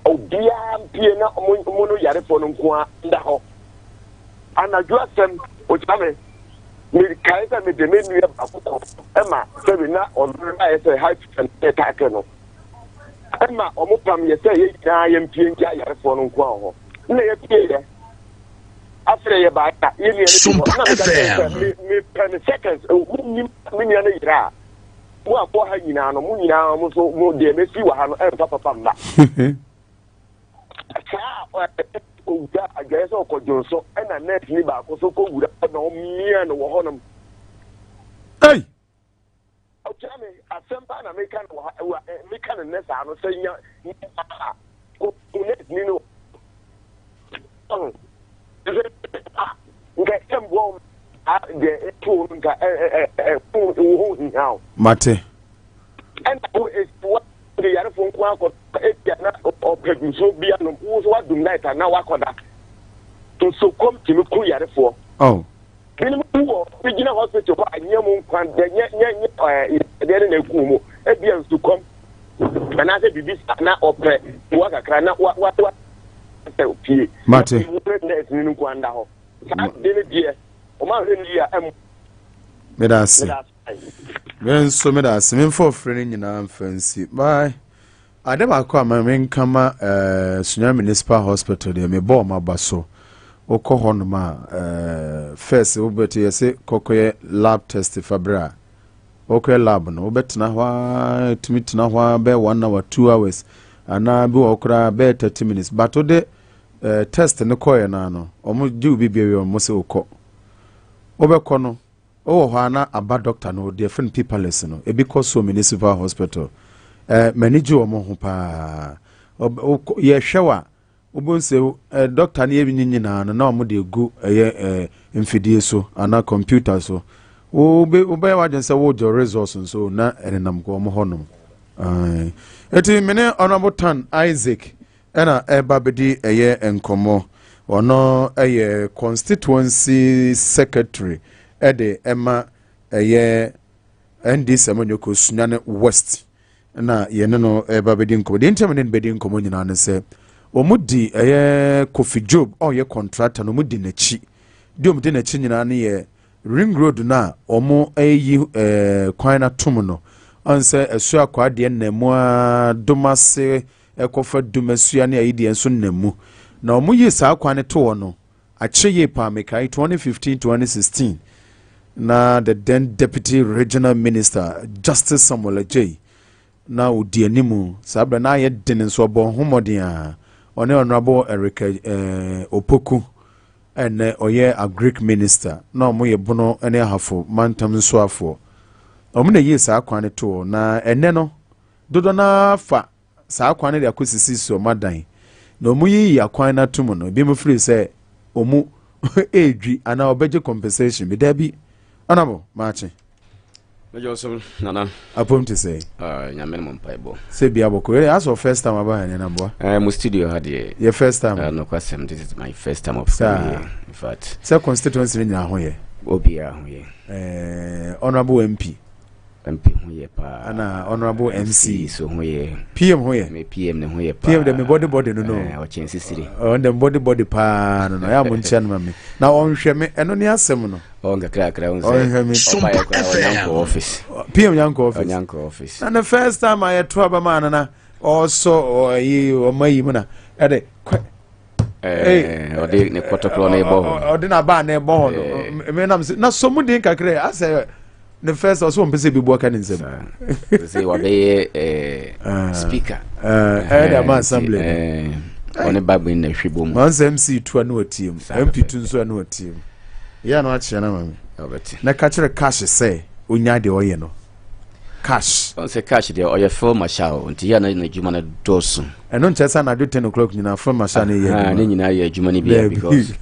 obiara mpie na mo no yarefoɔ no nko ara nda hɔ anadwo asɛm okyia me mekae sɛ mede me nua baako kɔ ɛma sɛbi na ɔno no ayɛ sɛ high fever na ɛtaake no ɛma ɔmo pam yɛ sɛ yɛ nyinaa yɛmpie ngya yarefoɔ no nko ara hɔ na yɛpie yɛ afei yɛ baa yɛ nua no bi hɔ na meka sɛ mepɛ ne seconds mo nim me nua no yera a Mo a mowɔ ha nyinaa no, mo nyinaa mo nso mo deɛ mɛsi wɔ ha no ɛmfa papa mma. Saa a ɔwura adwaeɛ sɛ ɔkɔ dwonso ɛna nurse ni baako so kɔ wura na ɔmia no wɔ hɔnom. Hey! Ɔkyerɛ me asɛm paa na meka no wɔ ha meka no nnɛ saa no sɛ nya a kɔ nurse ni no nka ɛmboa wo deɛ ɛto no nka wo ho hia wo. Mate. Ɛna wo esi wa de yarefo nko akɔ ebia na ɔpɛ nsuo bi anom wo nso wadum light a na wakɔda nsokɔm tumi ku yarefoɔ. Oh. Binom wu wɔ bi gyina hospital hɔ a nyɛ mu nkwa dɛ nyɛ nyɛ nyɛ ɛɛ yadeɛ no na eku mu ebia nsukɔm anaasɛ biribi saa na ɔpɛ mmoa kakra na wa wa wa sɛ pie. Mate. Na nurse no nko anda hɔ. Saa de no deɛ wɔn ahwɛ no yie a ɛmu. Meda ase. Me nso meda ase. Memfa ɔfrɛ no nyinaa mfa nsi. Bye. Ade baako a ma menka ma eh, Sunyani Municipal Hospital deɛ mebɔ wɔn aba so. Wokɔ hɔnom a eh, first wobɛte yɛse kɔkɔyɛ lab test fa berɛ a wokɔyɛ lab no wobɛtena hɔ ara tumi tena hɔ ara bɛyɛ one hour two hours anaa bi wɔ hɔ koraa bɛyɛ thirty minutes but wode eh, test no kɔɛ no ano wɔn gye wo biribi awie wɔn sɛ wokɔ wobɛkɔ no wowɔ hɔ a na aba doctor no deɛ fɛn paperless no ebi kɔ so municipal hospital eh, m'ani gye wɔn ho paa yɛhwɛ wa Wobɛhu sɛ dɔkta no yɛ ne nyinaa no na wɔn de egu ɛyɛ ɛɛ mfidie so anaa kɔmputa so. Wobe wobɛyɛ w'adwene sɛ wogye results nso na ɛnenam wɔn hɔnom. Ae. Eti me ne Honourable Tan Isaac ɛna ɛba bɛdi ɛyɛ nkɔmmɔ. Ɔno ɛyɛ constituency secretary ɛde ɛma ɛyɛ NDC Amanyɔkuo Sunyani West. na yɛne no reba bɛdi nkɔmmɔ. Deɛ nti a mene no bɛdi nkɔmmɔ nyinaa ne sɛ wɔn di ɛyɛ Kofi Job a ɔyɛ contractor no wɔn di n'akyi. Deɛ wɔn di n'akyi nyinaa no yɛ ring road no a wɔn ayi ɛɛ kwan no atom no. Ɔn sɛ ɛso akɔ adeɛ nam mu ara Domase ɛkɔfa Dumasua ne ayi deɛ nso nam mu. Na wɔn yi saa kwan no to hɔ no Akyɛ yie paa mekae 2015 2016 na the then deputy regional minister Justice Samuel Adjei na ɔdi anim saa berɛ na ayɛ den nso ɔbɔ ho mmɔden a ɔne Honorable Eric eh, Opoku ɛnɛ ɔyɛ agric minister na ɔmo yɛ bono ne ahafo mantam nsoafoɔ ɔmo na yie saa kwan no toɔ na ɛnɛ no dodoɔ no ara fa saa kwan no de akɔsisi wɔn adan, na wɔyiyi akwan no ato mu no, ebinom firi sɛ wɔn ɛredwi anaa wɔbɛgye compensation bi. Daabi, honorable, maakye. Mɛgye so nana. Apom te sɛ. Ah, nyame no mo mpaebɔ. Sɛ bia bɔkɔ. Yɛ asɔ first time aba yɛn na boa. Eh, mo studio ha deɛ. Yɛ first time. Uh, no kwasɛm this is my first time of coming here. In fact. Sɛ constituency no nyinaa ho yɛ. Obiara ho yɛ. Eh, honorable MP. MP ho yɛ paa. Ana honorable MC. So ho yɛ. PM ho yɛ. Me PM ne ho yɛ paa. PM de me body body no no. Eh, ɔkyɛn sisiri. Ɔn de body body paa no no. Ya mo nkyɛn ma me. Na ɔnhwɛ me ɛno ne asɛm no. Ɔn kakrakra ho sɛ ɔba yɛ koraa ɔnyankɔ office. PM nyankɔ office. Ɔnyankɔ office. Na the first time a yɛto aba maa no na ɔsɔ ɔyi ɔma yi mu na ɛde kɔ. Ɔde ne kɔtɔkorɔ na ɛbɔ hɔ. Ɔde n'aba na ɛbɔ hɔ no. Me nam sɛ na sɔ mu den kakra asɛ ne first ɔsɛ wɔn pɛ sɛ ebi bu aka ne nsam. Sɛ wabɛyɛ speaker. Ɛyɛ de ama assembly. Ɔne bagbin na ɛhwɛ bɔ mu. Wɔn sɛ MC tu a na ɔtie mu MP tu nso a na ɔtie mu. Yɛ na wakyerɛ no ama me. Na ka kyerɛ Cash sɛ onya deɛ ɔyɛ no. Cash. Ɔn sɛ Cash deɛ ɔyɛ film marshal nti yɛ na n'adwuma no dɔɔso. Ɛno nkyerɛ sɛ anadwo 10 o'clock nyinaa film marshal no yɛ adwuma. Ne nyinaa yɛ adwuma no bi because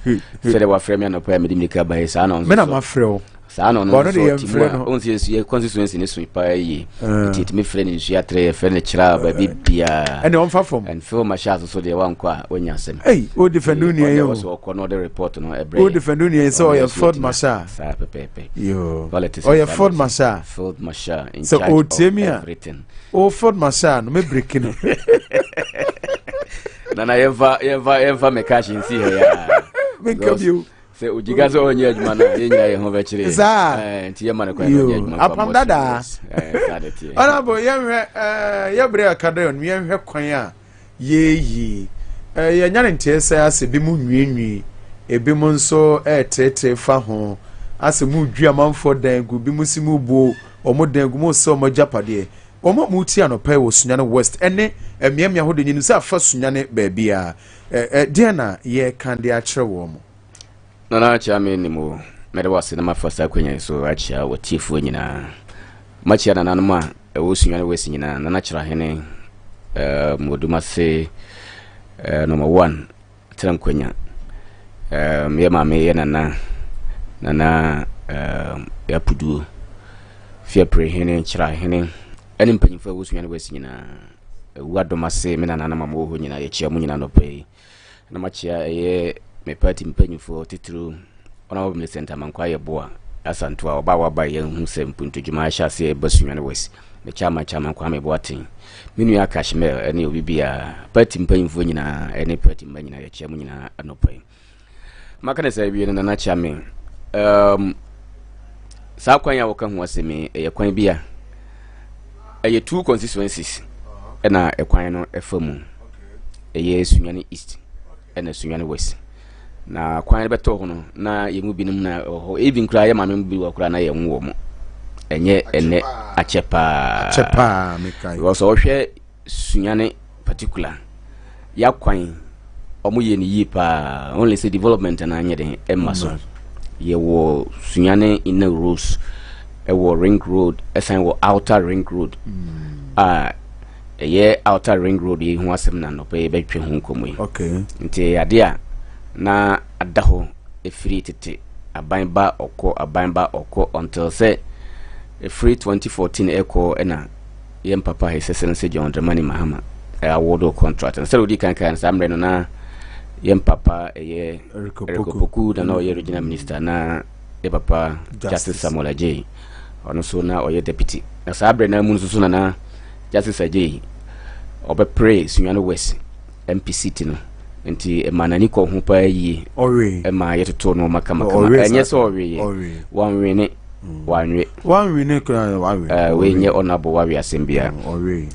sɛdeɛ wafrɛ me anɔpa a mede mirika ba yi saa na ɔnso. Me na mafrɛ wo. Saa na ɔno nso ɔte mu a ɔn sɛ yɛ constituency ne so paa yie ah. nti yɛtumi frɛ no nsuo atrɛ yɛfrɛ no kyerɛ a baabi eh. biara ɛne ɔmfa fam and Phil Marshall so deɛ wankɔ a ɔnya asɛm ei o defend nua yi o ɔsɛ ɔkɔ na ɔde report no ɛbrɛ o defend nua yi sɛ ɔyɛ Field Marshal saa pɛpɛɛpɛ yo politics ɔyɛ Field Marshal Field Marshal in charge of everything o Field Marshal no me break no nana yɛmfa yɛmfa yɛmfa mɛka hye nsi ha ya menka bio Sɛ ogyi ka sɛ ɔnyɛ adwuma no a, yɛn nyinaa yɛn ho bɛkyere yɛn. Saa. Eh, nti yɛma no kwan na ɔnyɛ adwuma mfa Apam mmɔ dadaa. serious. Eh, saa de teɛ. Honorable, yɛnhwɛ eh, yɛbrɛ a ɛka dɛ no, yɛnhwɛ kwan a yɛyi. Eh, yɛnya ne nteɛ sɛ asɛ bi mu nwiinwii, ebi mu nso ɛreteetee fa ho, asɛ mu dwi amanfoɔ dan gu, bi mu si mu buo wɔn dan gu, mu sɛ wɔn agyapadeɛ. Wɔn a wɔretie anɔpa yi wɔ Sunyani West ne mmeammea ahodoɔ nyinaa sɛ afa Sunyani baabiara. Ɛdeɛn na yɛreka de akyerɛ wɔn? Nana akyea me nim o. Mɛda wo ase na mafa saa akwanya yi so akyea w'atiefoɔ nyinaa. Makyea nananom a ɛwɔ Sunyani West nyinaa, Nana Kyerahene, um, Odumase, uh, number one, Tena Nkwanya. Um, yɛ maame yɛ nana, nana um, Yapuduo, Fiapre Hene, Kyerahene, ɛne mpanyinfoɔ a ɛwɔ Sunyani West nyinaa. Awu adom ase me nananom a mowɔ hɔ nyinaa yɛkyia mo nyinaa anɔpa yi na makyia ɛyɛ me party mpanyinfoɔ titiriw Honorable Millicent Amankwa Yeboah Asantewa ɔba a waba yɛn hu sɛ mpuntudwuma ahyɛ aseɛ ɛba Sunyani West me chairman chairman Kwame Boateng me nua Kashmir ɛne obi biara party mpanyinfoɔ nyinaa ɛne party mma nyinaa yɛkyia mo nyinaa anɔpa yi Maka ne sɛ awie no Nana Kyame, um, saa kwan a wɔka ho asɛm yi, ɛyɛ kwan bi a ɛyɛ two constituencies ɛna ɛkwan no ɛfa mu. Ɛyɛ Sunyani East ɛna Sunyani West. Na kwan no bɛtɔ hɔ no, na yɛn mu binom na ɛwɔ hɔ. Even koraa yɛ maame bi wɔ koraa na yɛn wɔ mo. Ɛnyɛ ɛnɛ akyɛ paa. Akyɛ paa mekae. Because ɔhwɛ Sunyani particular yakwan ɔmo yɛ no yie paa only sɛ development na anyɛ den ɛmma so yɛwɔ Sunyani inner roads ɛwɔ ring road ɛsan wɔ outer ring road mm. a ɛyɛ outer ring road yi ho asɛm na nɔpɛ yɛbɛtwe ho nkɔmmɔ yi okay. nti ɛyɛ ade a na ada hɔ ɛfiri tete aban ba ɔkɔ aban ba ɔkɔ until sɛ ɛfiri 2014 ɛkɔ ɛna Yɛn papa His Excellency John Dramani Mahama awardoo contract no. Sɛdeɛ ɔdii kan kaeɛ no, saa mmerɛ no na yɛn papa ɛyɛ Eric Opoku na na ɔyɛ regional minister na yɛ papa Justice Samuel Adjei ɔno nso na ɔyɛ deputy. Na saa berɛ no mu nso so na na Justice Adjei ɔbɛpere Sunyani West MP seat no nti ɛma n'ani kɔ ho paa yie ɛma yɛtotoo nneɛma kamakama. Ɛnyɛ sɛ ɔweeɛ, wanwene. wanwe. Wanwe ne kura wawe. Ɛɛ wei nyɛ ɔnabo wawe asɛm bia. Mm, ɔwe.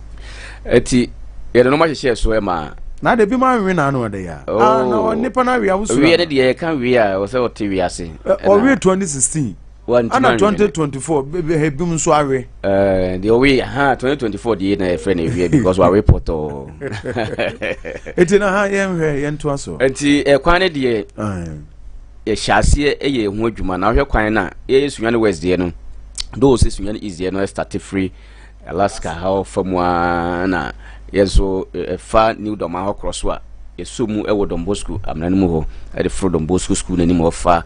Eti yɛde nneɛma hyehyɛ so ɛma. Na de bi ma nwe na ano ɔde ya. Oh. Ah na nipa na we awusu. Wie ne deɛ yɛka wie a ɔsɛ ɔte wie ase. Ɔwe 2016. Ana 2024 ebi mu nso awe. Ɛɛ deɛ ɔwe ha 2024 deɛ na yɛfrɛ no ewie because wawe pɔtɔɔ. Eti na ha yɛn hwɛ yɛn to aso. Eti ɛkwan ne deɛ. Yɛhyɛ aseɛ yɛ ɛho adwuma na wohwɛ kwan no a yɛyɛ Sunyani West deɛ no though sɛ Sunyani East deɛ no ɛstate firi Alaska ha ɔfa mu ara na yɛn nso ɛfa New Dɔma hɔ korɔ so a yɛsɔ mu ɛwɔ Don Bosco amena no mu hɔ ɛde foro Don Bosco school no anim hɔ fa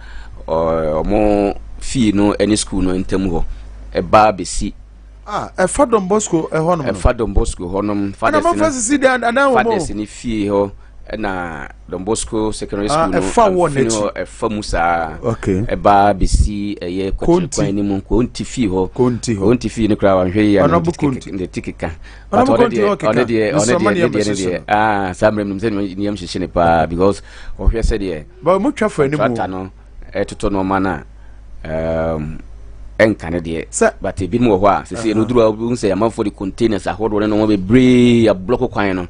ɔmo fie no ɛne school no ntam hɔ. ɛba bɛsi. Ah, ɛfa Don Bosco ɛhɔ nom. Ɛfa Don Bosco hɔ nom. Ɛna mo fa sisi dan adan wɔ mu. Fathers ne fie hɔ ɛna Don Bosco secondary ah, school no. Ɛfa wɔ n'akyi. Ɛfa mu saa. Okay. Ɛba bɛsi ɛyɛ kwakyire kwan ne mu Konti fie hɔ. Konti hɔ. Konti fie no koraa wanhwɛ yie a ne ti keka. But ɔne deɛ ɔne deɛ ɔne deɛ ne deɛ ne deɛ ah saa mmerɛ mu sɛ ne yam hyehye ne paa because ɔhwɛ sɛ deɛ. Ba mo twa fo anim o. Tractor no ɛtotɔ nneɛma no a um, ɛnka ne deɛ. Sɛ but ebinom wɔ hɔ a sisi ɛno duru a wohu sɛ amanfoɔ de containers ahodoɔ ne nneɛma bebree ablɔko kwan no.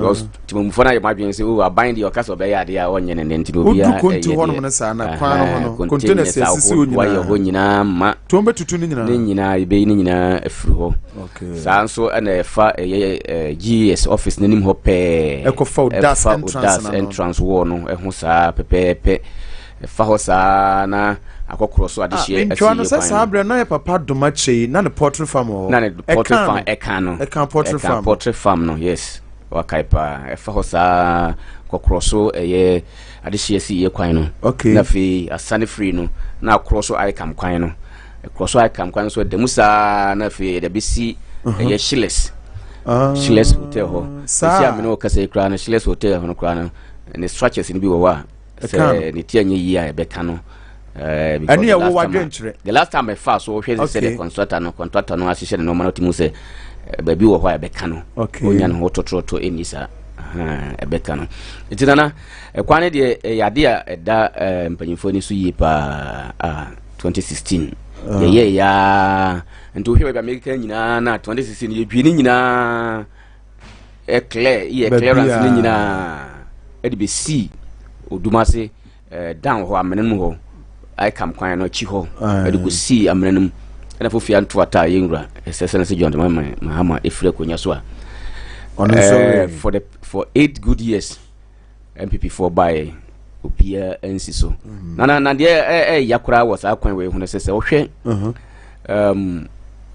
Because tìmɔmufoɔ no ayɛ mo adwene sɛ o aban deɛ ɔka sɛ ɔbɛyɛ adeɛ a ɔnyɛ ne nɛ nti na obiara ɛyɛ deɛ. Wodu konti hɔnom no saa na kwan no ho no containers asisi hɔ nyinaa. Wayɛ hɔ nyinaa ma. To wɔn bɛtutu ne nyinaa. Ne nyinaa yɛbɛyi ne nyinaa afiri hɔ. Okay. Saa nso ɛna ɛfa ɛyɛ ɛɛ GS office n'anim hɔ pɛɛ. Ɛkɔfa Odas entrance na no. Ɛfa Odas entrance wall no ɛho saa pɛpɛɛpɛ. Ɛfa hɔ saa na akɔkorɔ so adehyeɛ ah, asi yɛ kwan no. Sɛ saa berɛ na yɛ papa Doma Kyei na ne poultry farm wɔ hɔ. Na ne poultry farm ɛka no. Ɛka poultry farm. Ɛka poultry farm no yes wakae paa ɛfa hɔ saa kɔkorɔ so ɛyɛ adehyeɛ si yɛ kwan no. Okay. Na afei asane firi no na akorɔ so ayɛ kwan no. Ɛkorɔ so ayɛ kwan no so ɛda mu saa na afei yɛde abɛsi ɛyɛ Shiles. Ah, Shiles hotel hɔ. Saa. Ɛsi amene wɔ kasa yi koraa no Shiles hotel hɔ no koraa no ne structures no bi wɔ hɔ a sɛ ne ti anyɛ yie a ɛbɛka no. Eh, ɛne yɛ wo wadwenkyerɛ. The last time ɛfa so wohwɛ sɛ the contractor no contractor no ahyehyɛ ne nneɛma no tumi sɛ eh, baabi wɔ hɔ a ɛbɛka no. Onya ne ho tɔtrɔtɔ ɛnni saa ɛbɛka no. Nti nana ɛkwan no deɛ ɛyɛ ade a ɛda eh, mpanyinfoɔ ani so yie paa a 2016 ah. yɛyɛ yaa nti wohwɛ baabi a mekeka nyinaa na 2016 yɛdwie ne nyinaa clear yɛ clearance ne nyinaa ɛde bɛsii odumase eh, down hɔ amena no mu hɔ ayɛkam kwan no akyi hɔ ɛde kɔsii amena no mu ɛna fofia nto ata a yɛnwura ɛsɛ sɛ no sɛ John Dramani Mahama ɛfiri akonnwa so a eh, for the for eight good years MPP foɔ baeɛ obiara nsi so mm. na na na deɛ ɛyɛ koraa wɔ saa kwan wei ho no sɛ sɛ wohwɛ uh-huh. um,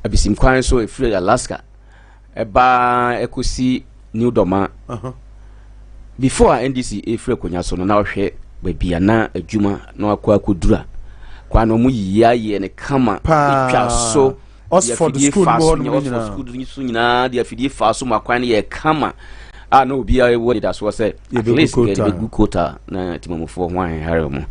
abisim kwan so ɛfiri Alaska ɛbaa ɛkɔsi New Dɔma uh-huh. before a NDC ɛfiri akonnwa so no na wohwɛ baabi a na adwuma na wakɔ akɔduru a kwan no ɔmo yiyi ayɛ ne kama ɛtwa so Oxford school mu hɔ nom nyinaa. Oxford school so nyinaa de afidie faa so ma kwan no yɛ kama a na obiara wɔ anidasoɔ sɛ at least yɛde bɛgu kota na timamufoɔ ho ahehare mu.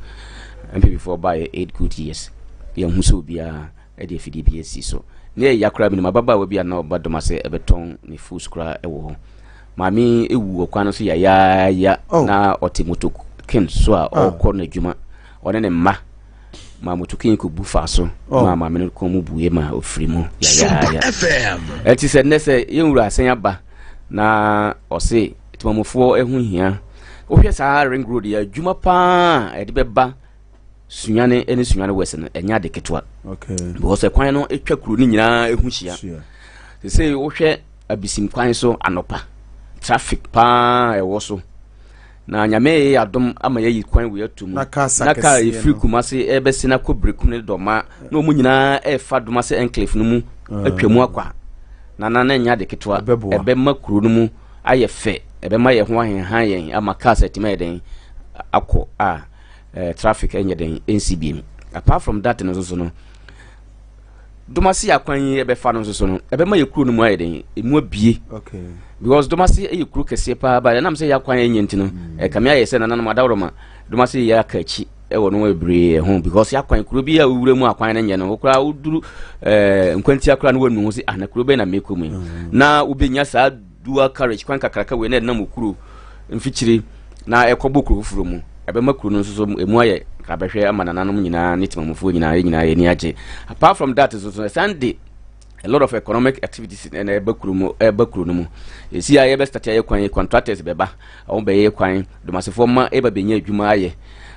MPPfoɔ baeɛ eight good years yɛnhu sɛ obiara de afidie bi asi so. Ne ɛya koraa menim ababaawa bi a na ɔba dɔm ase ɛbɛtɔn ne foods koraa ɛwɔ hɔ. Maame ewu wɔ kwan no so yayaaya oh. na ɔte moto ken so a ah. ɔrekɔ n'adwuma ɔne ne mma ma motokin kɔbu faa so oh. ma maame no kɔn mu bue ma ɔfiri mu yayaaya ɛnti sɛ nnɛ sɛ yɛnwura asɛn aba na ɔse temamufoɔ ɛho hia wohwɛ saa ring road yɛ adwuma paa ɛde bɛba sunyane ne sunyane west no ɛnyɛ ade ketewa because ɛkwan no atwa kuro no nyinaa ɛho hyia sɛ wohwɛ abisim kwan so anɔpa traffic paa ɛwɔ so Na Nyame yɛ adom ama yɛayi kwan wei ato mu. Na kaa Na kaa ɛfiri Kumase ɛbɛsen akɔ Berekum ne Dɔma na wɔn nyinaa ɛrefa Domase Enclave no mu ah. atwa mu akɔ a na na na ɛnyɛ ade ketewa. Ɛbɛma kuro no mu ayɛ fɛ, ɛbɛma yɛn ho ahenhan yɛn ama cars atumi ayɛ dɛn akɔ a eh, traffic ɛnyɛ dɛn ɛnsi biem. Apart from that no nso so no Domase akwan yi ɛbɛfa no nso so no ɛbɛma yɛ kuro no mu ayɛ den emu abie because Domase yɛ kuro kɛseɛ paa ba ɛnam sɛ yɛ akwan ɛnyɛ nti no mm. ɛkame ayɛ sɛ nananom adaworoma Domase yɛ aka akyi ɛwɔ no bebree ho because yɛ akwan kuro bi a wowura mu akwan no nyɛ no wokora woduru ɛɛ nkwantia koraa no wanu ho sɛ ah na kuro bɛn na mekɔ mu yi mm. na wobɛnya saa dual carriage kwan kakraka wei na ɛnam kuro mfikyire na ɛkɔbɔ kuro foforɔ mu. Ɛbɛma kuro no nso so emu ayɛ nkrabɛhwɛ ama nananom nyinaa ne temamufoɔ nyinaa yɛn nyinaa yɛn ani agye. Apart from that nso so ɛsan de a lot of economic activities na ɛba kuro mu ɛba kuro no mu. Esi a yɛbɛ start ayɛ kwan yi contractors bɛba wɔn bɛyɛ kwan domasefoɔ ma ɛba bɛnya adwuma ayɛ.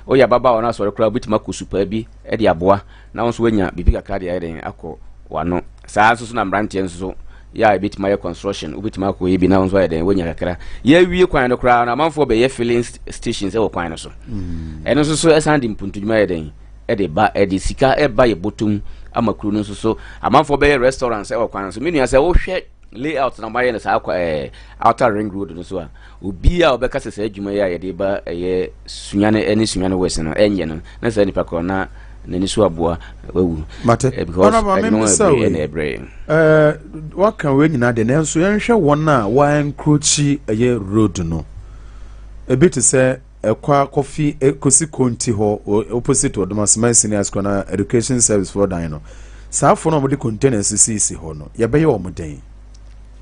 Woyɛ ababaawa no asɔre koraa wobɛtumi akɔ supaa bi de aboa na wo nso woanya biribi kakra de ayɛ dɛn akɔ w'ano. Saa nso so na mmeranteɛ nso so yɛ a ebɛtumi ayɛ construction wobɛtumi akɔyɛ bi na wo nso ayɛ dɛn woanya kakra. Yɛawie kwan no koraa no amanfoɔ bɛyɛ filling stations wɔ kwan no so. Mm. Ɛno nso so ɛsan de mpuntudwuma yɛ dɛn ɛde ba ɛde sika ɛba yɛ bɔtɔm ama kuro no nso so amanfoɔ bɛyɛ restaurants ɛwɔ kwan no so. Me nua sɛ wohwɛ layout na wɔayɛ no saa kwa ɛɛ outer ring road no so a obi a ɔbɛka sɛ saa adwuma yi a yɛde ba ɛyɛ sunyane ɛne sunyane west no ɛnyɛ no na saa nipa korɔ na n'ani so aboa wawu. Mate. Eh, because Honorable, ɛde no memmisa ɛbrɛ wei. ɛna ɛbrɛ yɛn. Eh, waka wei nyinaa deɛ nanso yɛnhwɛ wɔn a wɔankrochi ɛyɛ road no ebi te sɛ ɛkɔ akɔfi kɔsi konti hɔ opposite Ɔdomaseman senior school na education service foɔ dan no saa afoɔ no a wɔde containers sisi hɔ no yɛbɛyɛ wɔn dɛn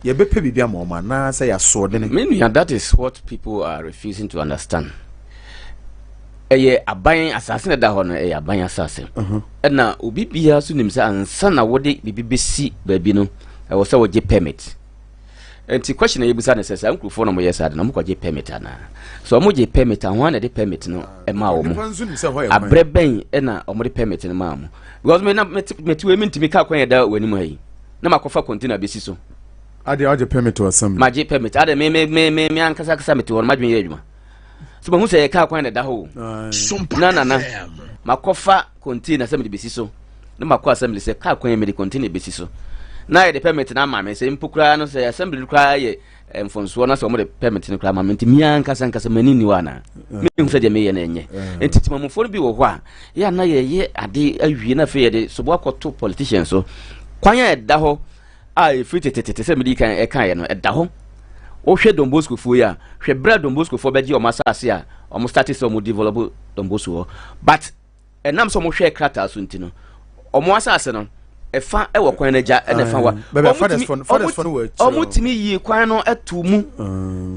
yɛbɛpɛ biribi ama wɔn anaasɛ yɛasoɔdene. Me nua that is what people are refusing to understand. Ɛyɛ aban asase na ɛda hɔ no ɛyɛ aban asase. Ɛna obi biara so nim sɛ ansa na wɔde biribi bɛsi baabi no ɛwɔ sɛ wɔgye permit. Nti question a yɛbisa ne sɛ saa nkurɔfoɔ na wɔyɛ saa de na wɔkɔgye permit anaa? So wɔgye permit a wɔn na ɛde permit no ɛmaa wɔn? Abrɛ bɛn ɛna wɔde permit no maa wɔn? Because me na mete wei mentumi kaa kwan yɛ da wɔ anim ha yi na makɔfa container bɛsi so. Ade agye permit wɔ assembly. Magye permit ade me me me me me ankasa kasa mete hɔ no madwene yɛ adwuma. So mahu sɛ yɛ kaa kwan na ɛda hɔ o. Na nana makɔfa container sɛ mede bɛsi so na makɔ assembly sɛ kaa kwan mede container bɛsi so na yɛde permit no ama me sɛ mpo koraa no sɛ assembly no koraa yɛ eh, mfonsoɔ na sɛ wɔde permit no koraa ma me nti mea ankasa ankasa m'ani nni hɔ anaa mehu sɛ deɛ meyɛ no ɛnyɛ nti timamufoɔ no bi wɔ hɔ a yɛ ana yɛyɛ ade awie na afei yɛde sobo akɔto politician so kwan a ɛda hɔ a ɛfiri tetetete sɛ mede kan ɛkaeɛ no ɛda hɔ wohwɛ Don Bosco foɔ yi a hwɛ berɛ a Don Bosco foɔ bɛgye wɔn asase a wɔn starte sɛ wɔn develop Don Bosco hɔ but ɛnam sɛ wɔhwɛɛ krataa so nti no, wɔn asase no ɛfa wɔ kwan no agya ɛna ɛfa wa wɔtumi yie kwan no to mu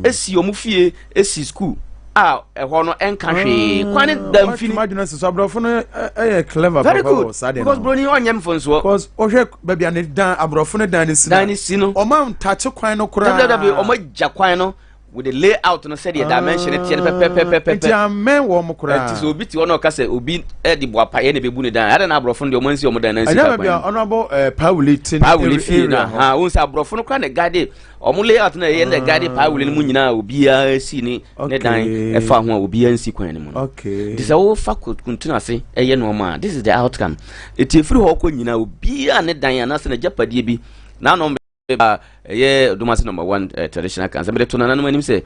esi wɔn fie esi sukuu a ɛhɔ no ɛnka hwee ah, kwan no da mfini. Wɔtumi sɛ aborɔfo no ɛyɛ clever very good because broni ɔnyɛ mfonsoɔ. because ɔhwɛ baabi a ne dan aborɔfo no dan ne si dan ne si no ɔma ntakye kwan no koraa. dabi dabi ɔmo agya kwan no with the layout no sɛdeɛ dimension no teɛ no pɛpɛpɛpɛpɛ. Nti amɛn wɔn koraa. Nti sɛ obi te hɔ na ɔka sɛ obi de boapayɛ na ebebu ne dan ada na aborɔfo no deɛ wɔn ansi wɔn dan na nsi kakwan. Ɛnyɛ baabi a ɔnabɔ ɛɛ paawuli te ne paawuli fie na ha ohun sɛ aborɔfo no koraa na guide wɔn layout na ɛyɛ na guide paawuli no mu nyinaa obiara si ne ne dan ɛfa ho a obiara nsi kwan no mu no. Nti sɛ wofa kuntun ase ɛyɛ nneɛma a this is the outcome. Eti efiri hɔ kɔ nyinaa obiara ne dan anaasɛ n'agyapadeɛ bi n'ano a ɛyɛ Domase number one eh, traditional council mede to nananom anim sɛ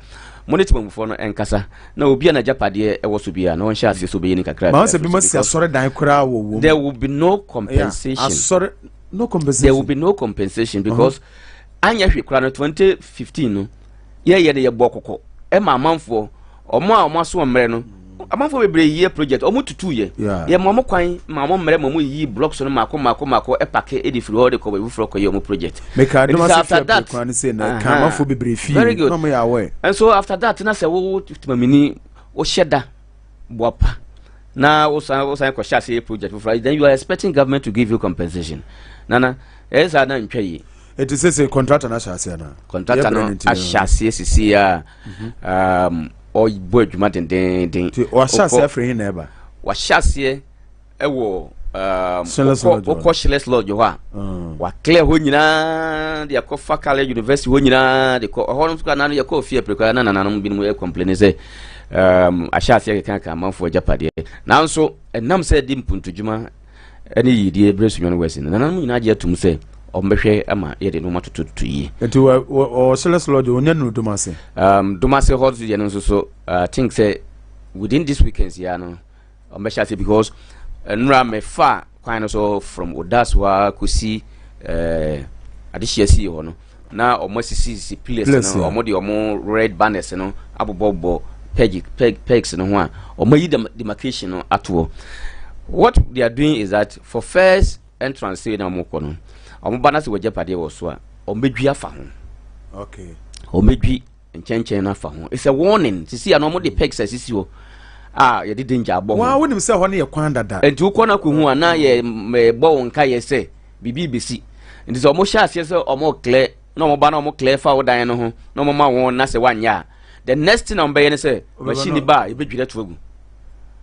mo ne temamufoɔ no nkasa na obi a n'agyapadeɛ ɛwɔ so biara na ɔnhyɛ aseɛ sɛ ɔbɛyɛ ne kakra kakra sɛ bi ma si asɔre dan koraa wɔ wɔ there will be no compensation yeah, asɔre no compensation there will be no compensation because uh -huh. anyɛ hwee koraa no 2015 no yɛyɛ no yɛbɔ kɔkɔ ɛma amanfoɔ Wɔn a wɔn aso mmerɛ no, amanfoɔ bebree yɛ project, wɔn tutu yɛ. Yɛ ma wɔn kwan ma wɔn mmerɛ ma wɔn yiyi blocks no mako mako mako ɛpake ɛde firi hɔ de kɔ baabi foforɔ kɔ yɛ wɔn project. Meka adum ase fie abiri kwan ne se na ɛka amanfoɔ bebree fie Very good. na wɔn yɛ aware. And so after that na sɛ wo tumamini wohyɛ da boapa na wosan wosan kɔhyɛ ase yɛ project foforɔ then you are expecting government to give you compensation. Nana ɛyɛ saa na ntwa yie. Eti sese contractor no ahyɛ aseɛ na. Contractor no ahyɛ aseɛ sisi a. um, ɔbɔ adwuma dendenden. Nti wahyɛ aseɛ afiri he na ɛba? Wahyɛ aseɛ ɛwɔ um, wokɔ Schiller's Lodge hɔ a mm. waclear hɔ nyinaa de akɔfa college university hɔ nyinaa de kɔ ɛhɔ no nso koraa nano yɛkɔɔ fie apere koraa na nananom binom ɛcomplaini sɛ um, ahyɛ aseɛ kekaka amanfoɔ agyapadeɛ nanso ɛnam sɛ ɛde mpuntudwuma ne yiedie berɛ Sunyani West no, nananom nyinaa gye atum sɛ wɔbɛhwɛ ama yɛde nneɛma totototo yie. Nti wɔ wɔ Silas Lodge wɔnyɛ no Domase? Um, Domase hɔ deɛ no nso so, I think sɛ within this weekend ya no, wɔbɛhyɛ ase because nnura mɛfa kwan no so from Odas hɔ a kɔsi uh, adehyia sie hɔ no. na wɔn asisisisi pillars no wɔn de wɔn red banners no abobɔbobɔ peg peg pegs no ho a wɔn ayi demarcation no atoɔ what they are doing is that for first entrance sei na wɔn kɔ no wɔn ba na sɛ wɔgya padeɛ wɔ so a wɔn bɛdwi afa ho okay wɔn bɛdwi nkyɛnkyɛn no afa ho it's a warning sisi a na wɔn de pegs asisi hɔ a yɛde danger abɔ ho wɔn a wonim sɛ hɔ no yɛ kwan dada nti wokɔ no akɔhu a na yɛ bɔ wɔn nka yɛ sɛ biribi rebɛsi nti sɛ wɔhyɛ aseɛ sɛ wɔreklɛ na wɔba na wɔklɛ fa wo dan no ho na wɔma wɔn na sɛ woanyɛ a the next thing a wɔbɛyɛ ne sɛ machine ba a yɛbɛdwira to agu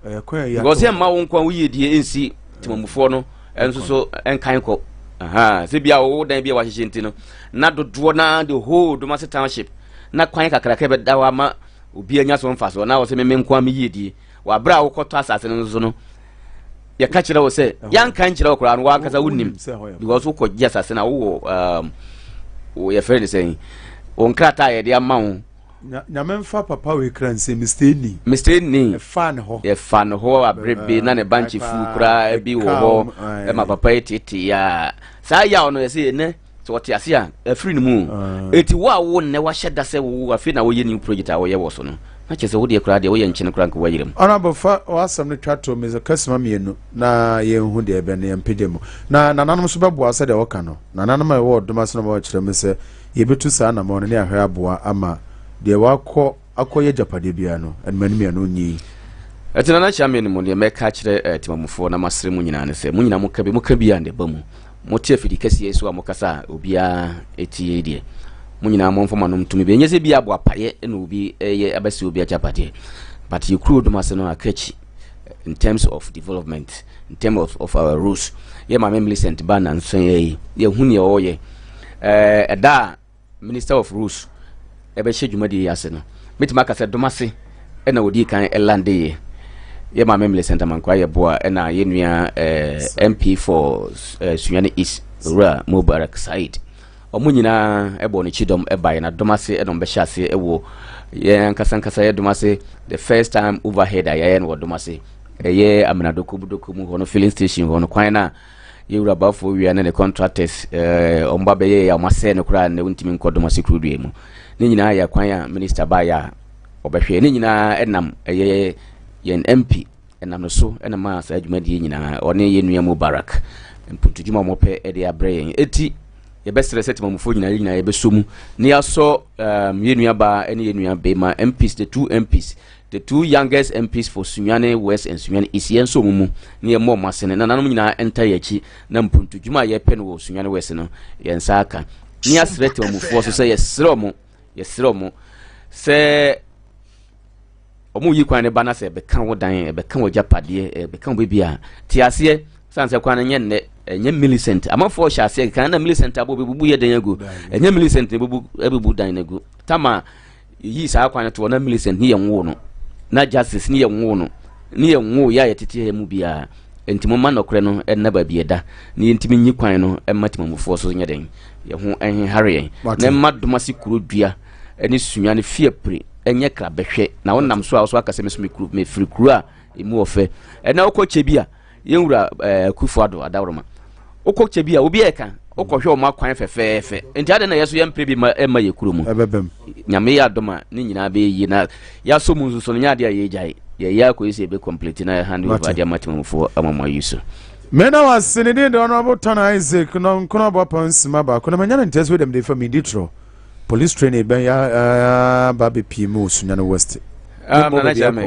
because yɛ mma wo nkoa wo yiedie nsi temamufoɔ no nso so nkan kɔ sɛ bia wo dan bi a wahyehyɛ nti no na dodoɔ na the whole Domase township na kwan kakraka bɛda hɔ ama obi anya so mfasoɔ na wɔ sɛ meme nkoa me yiedie wɔ aberɛ a wokɔtɔ asase no nso no yɛka kyerɛ wo sɛ yɛanka nkyerɛ wo koraa no wankasa wonim because wokɔgye asase no a wowɔ um, yɛfrɛ no sɛn wo nkrataa a yɛde ama wo Nyame mfa papa wei kra nsie Mister Eni. Mister Eni. Ɛfaa ne hɔ. Yɛfa ne hɔ abere bi na ne bankye fu koraa bi wɔ hɔ ɛma papa yi tete ya. Saa yaw no yɛsɛ ɛnɛ sɛ ɔte ase a afiri ne mu. Eti wo a wo nnɛ wahyɛ da sɛ wo afei na woyɛ new project a woyɛ wɔ so no na kyerɛ sɛ wo deɛ koraa deɛ woyɛ nkyene koraa nka woayera mu. Honourable fa w'asɛm no twa to me kasima mmienu na yɛnhu deɛ ɛbɛn no yɛmpagya mu. Na nananom nso bɛboa sɛdeɛ wɔka no. Nananom a ɛwɔ ɔdom ase no wɔkyerɛ me sɛ yɛbɛtu saa anammɔn no ne ahwɛ aboa ama deɛ wakɔ akɔyɛ agyapadeɛ biara no, animanimia no nyi. Ɛti Nana Kyame no mu deɛ mɛka akyerɛ eh, temamufoɔ na masrɛ mu nyinaa ne sɛ mo nyinaa moka bi moka bi a na ɛba mu. Mote afidi kɛseɛ yi so a mokasa a obiara ɛtie yi deɛ mo nyinaa momfa mo anom tumi bi. Ɛnyɛ sɛ bi aboa payɛ na obi ɛyɛ abɛsɛ obi agyapadeɛ but yɛ kuro dom ase no aka akyi in terms of development in terms of, of our rules. Yɛ maame Millicent ba nansa yi yɛhu nea ɔreyɛ ɛda a Minister of Roads ɛbɛhyɛ dwumadie yi ase no, mɛtumi aka sɛ Domase ɛna wɔdii kan ɛlandeeɛ. Yɛ maame Millicent Amankwaa Yeboah ɛna yɛ nua MP for Sunyani East, Owura Mubarak Said. Wɔn nyinaa ɛbɔɔ ne kyidɔm ɛbaeɛ na Domase ɛna wɔbɛhyɛ aseɛ ɛwɔ yɛn ankasa ankasa yɛ Domase the first time overhead a yɛayɛ no wɔ Domase ɛyɛ Amenadoko Budoko mu hɔ no filling station hɔ no kwan no a Yɛ wura Balfour wia ne ne contractors eh, wɔn ba bɛyɛ yɛ a wɔn asɛe no koraa nnɛ wontumi nkɔ Domase kurodua mu. Ne nyinaa yɛ kwan a minister baayɛ a ɔbɛhwɛ. Ne nyinaa ɛnam ɛyɛ yɛn MP ɛnam no so ɛna maa saa dwumadie nyinaa ɔne yɛn nua Mubarak mpuntudwuma a wɔpɛ ɛde abrɛ yɛn. Eti yɛbɛsrɛ sɛ temamufoɔ nyinaa yɛn nyinaa yɛbɛsɔ mu na yɛasɔ um, yɛn nua baa ne yɛn nua bɛrima MPs the two MPs The two youngest MPs for Sunyani West and Sunyani East, yɛn nso wɔn mu na yɛmmɔ wɔn asene. Nananom nyinaa nta yɛn akyi na mpuntudwuma a yɛpɛ no wɔ Sunyani West no, yɛn nsa aka. Ne yɛasrɛ temamufoɔ so sɛ yɛsrɛ wɔn, yɛsrɛ wɔn sɛ wɔn yi kwan no ba na sɛ ɛbɛka wo dan, ɛbɛka wo agyapadeɛ, ɛbɛka wo baabi a, te aseɛ sane sɛ kwan no nyɛ nnɛ, ɛnyɛ Millicent. Amanfoɔ hyɛ aseɛ keka na Millicent abɔ bɛbubu yɛ dan agu. Ɛnyɛ Millicent na ɛbubu ɛbubu dan no agu. Tama Yɛyii saa kwan no toɔ na Millicent ne yɛn nwoo no, na Justice ne yɛn nwoo no, ne yɛn nwoo yɛ a yɛtete ha mu biara. Enti momma nɔkorɛ no nna baabi ɛda, na yɛntumi nyi kwan no mma Timamufoɔ so nyɛ dɛn, yɛn ho nhenhare yɛn, na ɛmma Domase kuro dua ne Sua ne Fiapre nyɛ krabɛhwɛ, na wonam so a wo so aka sɛ me so mefiri kuro a ɛmu ɔfɛ. Ɛnɛ wokɔ kyɛ bi a, yɛn wura eh, Akufo Addo Adaworoma wokɔ kyɛ bi a obi ɛka wokɔhwɛ ɔmo akwan fɛfɛɛfɛ nti adɛn na yɛso yɛmpere bi ma ɛma yɛ kuro mu nyame yɛ adom a ne nyinaa bɛyɛ yie na yɛasɔ mu nso so no nyɛ adeɛ a yɛgyae yɛyɛ akɔyi sɛ yɛbɛ complete na hand over adeɛ ama temamufoɔ ama mo ayi so. Mena wase ne din de Honorable Tana Isaac no nkono abɔ apa nsima baako na manya no ntɛ sɛ wei dɛm de fa medi torɔ police training bɛn ya ba bɛpie mu wɔ Sunyani West. Nana Kyame.